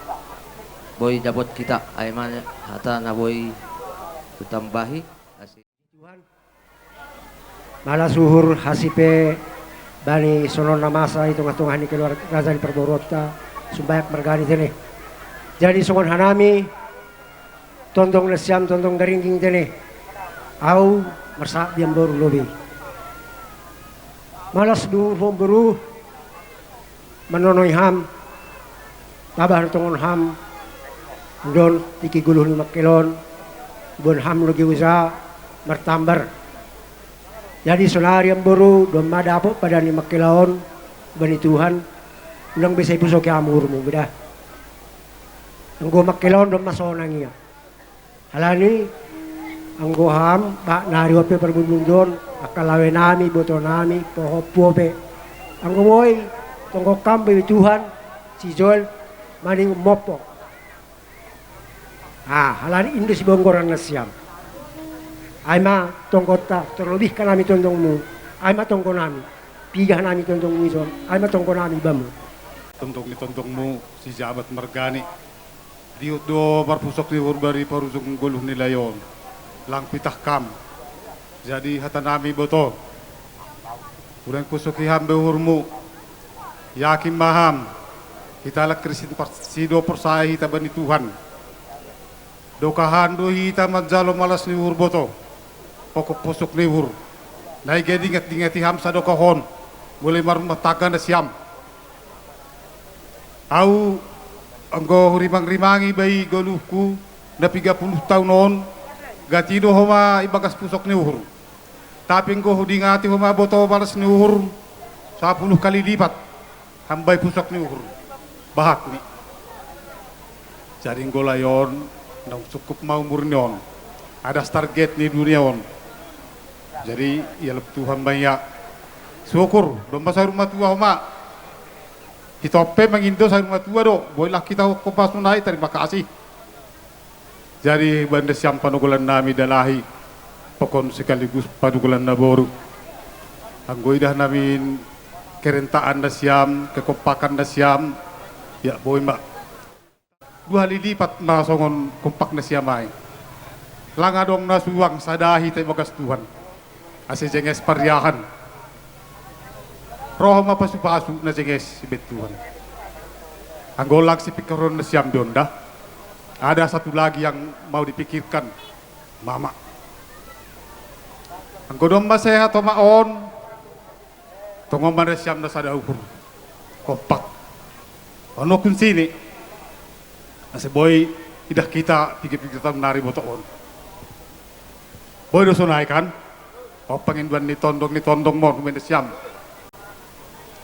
boi dapot hita, ai ma hata na boi hutambahi, ase Tuhan. Malas uhur hasi pe bani songon na masa i tongah-tongah ni keluarga raja ni parboruonta, sumbayak margani tene. Jadi songon hanami, tondong nasiam tondong garingging tene. Au marsahap di amboru lobi. Malas do uhurhu amboru, manonoi ham, taba hatongon ham, ndon tingki goluh ni mangkelon, boan ham loge uja martambar. Jadi sonari amboru, domma dapot padan ni mangkela on bani Tuhan, unang be sai pusoki ham uhurmu be da. Anggo mangkela on domma sonang ia. Halani, anggo ham, bahat nari on pe parbunduon, angka lawenami, ibotonami, pohompu on pe. Anggo boi, tonggohon ham be Tuhan, si Joel, maning mompo. Ah, halani i do sibonggoran nasiam. Ai ma tonggonta, terlebih hanami tondongmu. Ai ma tonggonami. Piga hanami tondongmu ison. Ai ma tonggonami bamu. Tondong ni tondongmu, si Jabat margani. Dihut do marpusok ni uhur bari parujung goluh ni lae on. Lang pitah kam. Jadi hatanami boto. Unang pusoki ham be uhurmu. Yakin ma ham. Hita halak Kristen parsido porsaya hita bani Tuhan. Dokahan do hita manjalo malas ni uhur boto. Pokok pusok ni uhur. Na i gabe diingat-ingati ham sadokah on. Mulai marumah tangga nasiam. Au anggo hurimang-rimangi bai goluhku na piga puluh taon on, gati do homa ibagas pusok ni uhur. Tapi anggo hudingati homa boto malas ni uhur, sapuluh kali lipat ham bai pusok ni uhur. Bahat ni. Jadi anggo lae on, naung cukup ma umurni on. Adas target ni dunia on. Jadi ialap Tuhan ma ia. Syukur, domma saur matua homa. Hita on pe mangindo saur matua do, boi lang hita hophop sonai, tarima kasih. Jadi baen nasiam panogolannami dalahi, pakon sekaligus panogolan na boru. Anggo idahnami kerentaan nasiam, kekompakan nasiam, ya boi ma. Dua hali lipat ma songon kompak nasiam ai. Lang adong na suang sada hita ibagas Tuhan. Ase jenges pariahan. Roha ma pasu-pasu na jenges sibaen Tuhan. Anggo lang sipikirhon nasiam be on da. Ada satu lagi yang mau dipikirkan, mama. Anggo domma sehat homa on, tongon ma nasiam na sada uhur. Kompak. Ono kuncini. Ase boi idah hita pikir-pikir taon nari boto on. Boi do sonai kan? O pangindoan ni tondong ni tondong mon humen nasiam.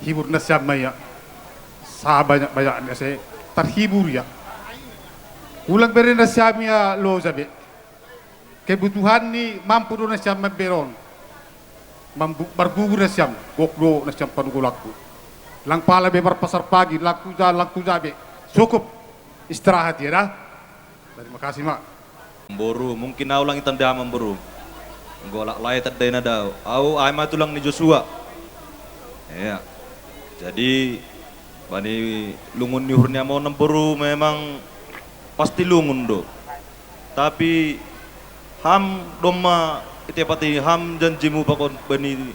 Hibur nasiam ma ia. Sabanyak-banyak ni ase tarhibur ia. Ulang bere nasiam ia loja be. Kebutuhan ni mampu do nasiam mamberon. Mambu-, margugur nasiam, gok do nasiam panugolangku. Lang pala be marpasar pagi, lang tuja, lang tuja be. Cukup. Istirahat ia da. Terima kasih ma. Boru, mungkin au lang itanda ma boru. Anggo halak lae tanda i na dao. Au ai ma tulang ni Joshua. Iya. Jadi bani lungun ni uhur ni among boru memang pasti lungun do. Tapi ham domma itepati ham janjimu pakon bani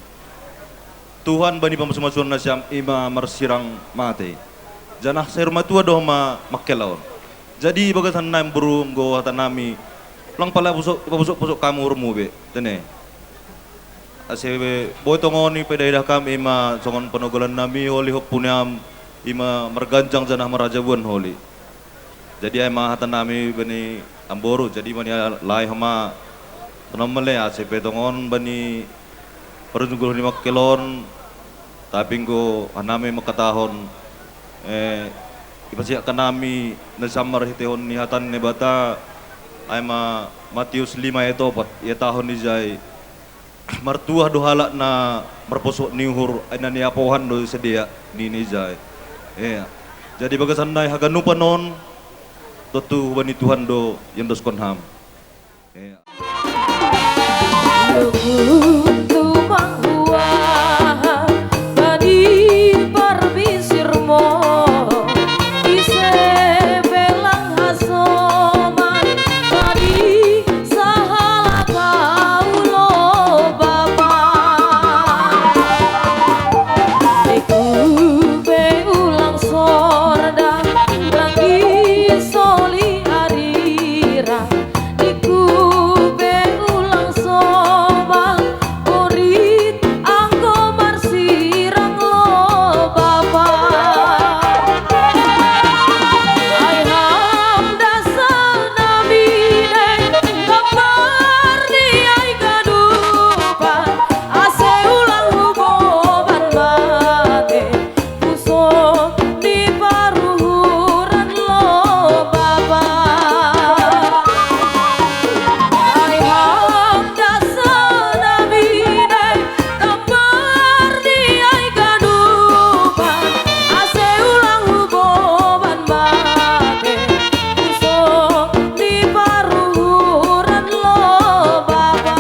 Tuhan bani pamasumasuon nasiam i ma marsirang mate. Janah saur matua do homa mangkela on. Jadi bagasan nai boru anggo hatanami, lang pala pusok, ipapusok-pusok hamu uhurmu be, tene. Ase boi tongon i paidah-idah hamu i ma songon panogolannami holi hompu niam i ma marganjang janah marhajabuan holi. Jadi ai ma hatanami bani amboru, jadi bani lae homa. Tongon male ase pe tongon bani parujung goluh ni mangkela on, tapi anggo hanami mangkatahon, eh, ipasiak hanami na sammar hitehon ni hata ni Naibata, ai ma Matius lima ayat opat, ia tahun ijai. Martuah do halak na marposok ni uhur, ai na niapohan do sidea, ninna i jai. Ia. Jadi bagasan nai haganupan on, tontu hubani Tuhan do iondoskon hami. Ia. Luhut tumang huaha bani parbisirmo, ise pe lang hasoman bani sahalak ahu lo Bapa. Ningku pe ulang sorda, lang i soli arira, ningku pe ulang somal, borit anggo marsirang lo Bapa. Ai ham da sanami dei, gambar ni ai ganupan, ase ulang huboban mate, pusok ni paruhuran lo Bapa. Ai ham da sanami dei, gambar ni ai ganupan, ase ulang huboban mate, pusok ni paruhuran lo Bapa.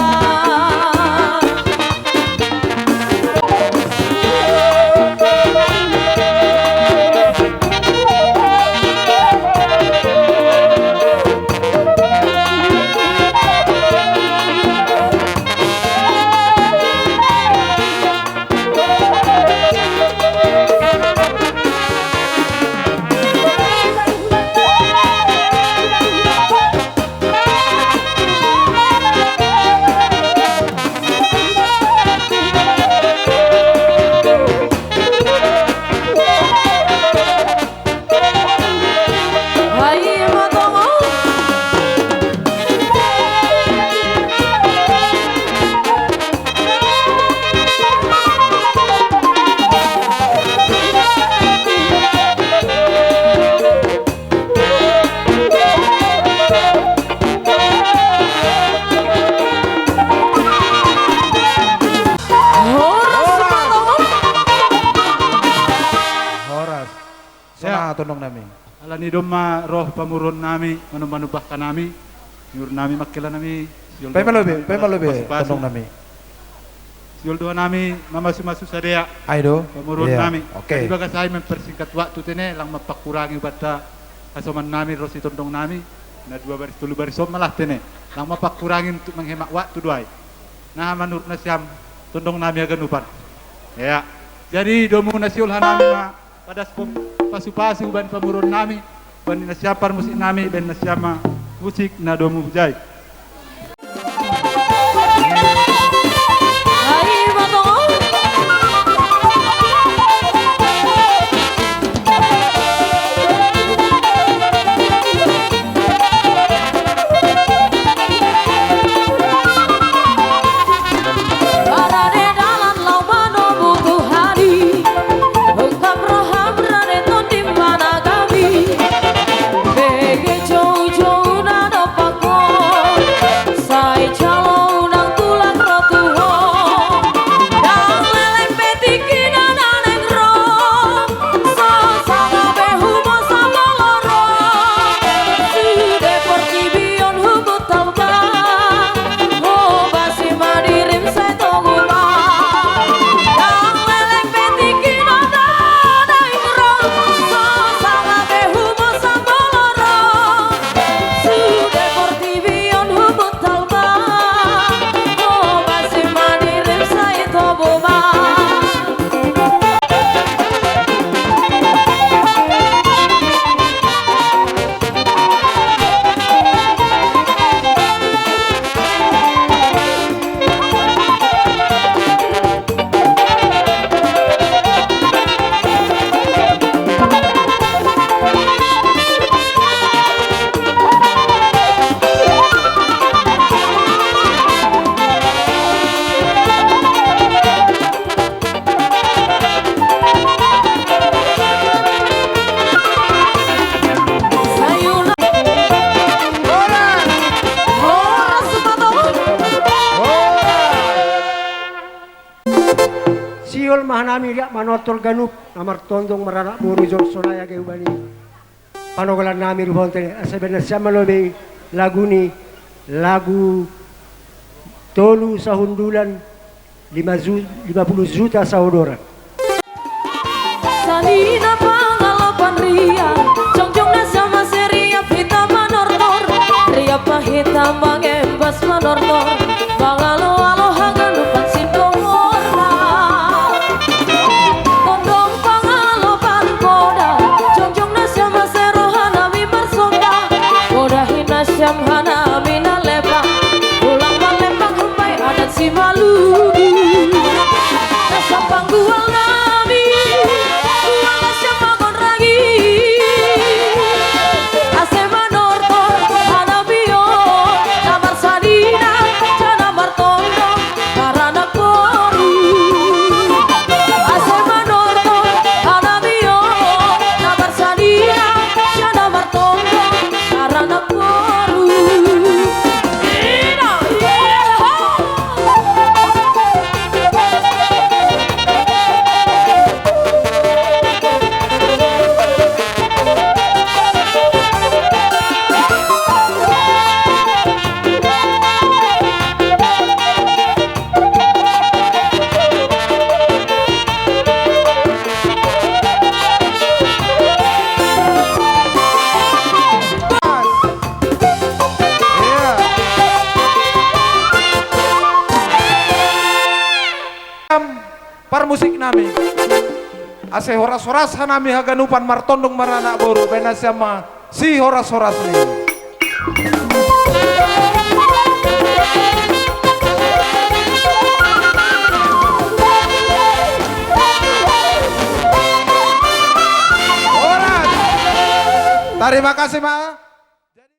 Horas. Sonang tondong nami. Alani domma roh pamoruon nami, manomba-nomba hanami, niur nami, mangkela nami, siol doa nami, paima lobi, paima lobi, pasu-pasu, tondong nami. Siol doa nami, mamasu-masu sidea. Ai do? Pamoruon nami. Oke. Di bagas ai mempersingkat waktu tene, lang mampangkurangi hubanta hasoman nami ro si tondong nami, na dua baris tolu baris on ma lah tene. Lang mampangkurangi untuk menghemat waktu do ai. Nah, manurut nasiam tondong nami haganupan. Ia. Jadi domu na siol hanami ma padas pom-, pasu-pasu baen pamoruon nami, baen nasiam parmusik nami, baen nasiam ma musik na domu hujai. Barani dalan laho manomu Tuhan i, ungkap roham rade tondi managami. Bege jou-jou na dompakkon, Tol ma hanami riap manortor ganup na martondong maranak boru, jor sonai age hubani panogalan nami ruhonte, asa baen nasiam ma lobi lagu ni, lagu tolu sahundulan, lima ju-, lima puluh juta saodoran. Sanina pangalapan ria, jongjong nasiam ase riap hita manortor, riap ma hita mangembas manortor, mangalo-alo haganupan sintongorna. Tondong pangalapan poda, jongjong nasiam ase roha nami marsonda, poda hina siam hanami na lepang, ulang malempang humbai adat si malugu. Nasa panggual nami, gual nasiam magon ragi. Ase manortor hanami on, na marsanina, jana martondong maranak boru. Ase manortor hanami on, na marsanina, jana martondong maranak boru. Ina, yeho. Iya. Parmusik nami. Ase horas-horas hanami haganupan martondong maranak boru, baen nasiam ma si horas-horas ni. Horas. Tarima kasih, Ma.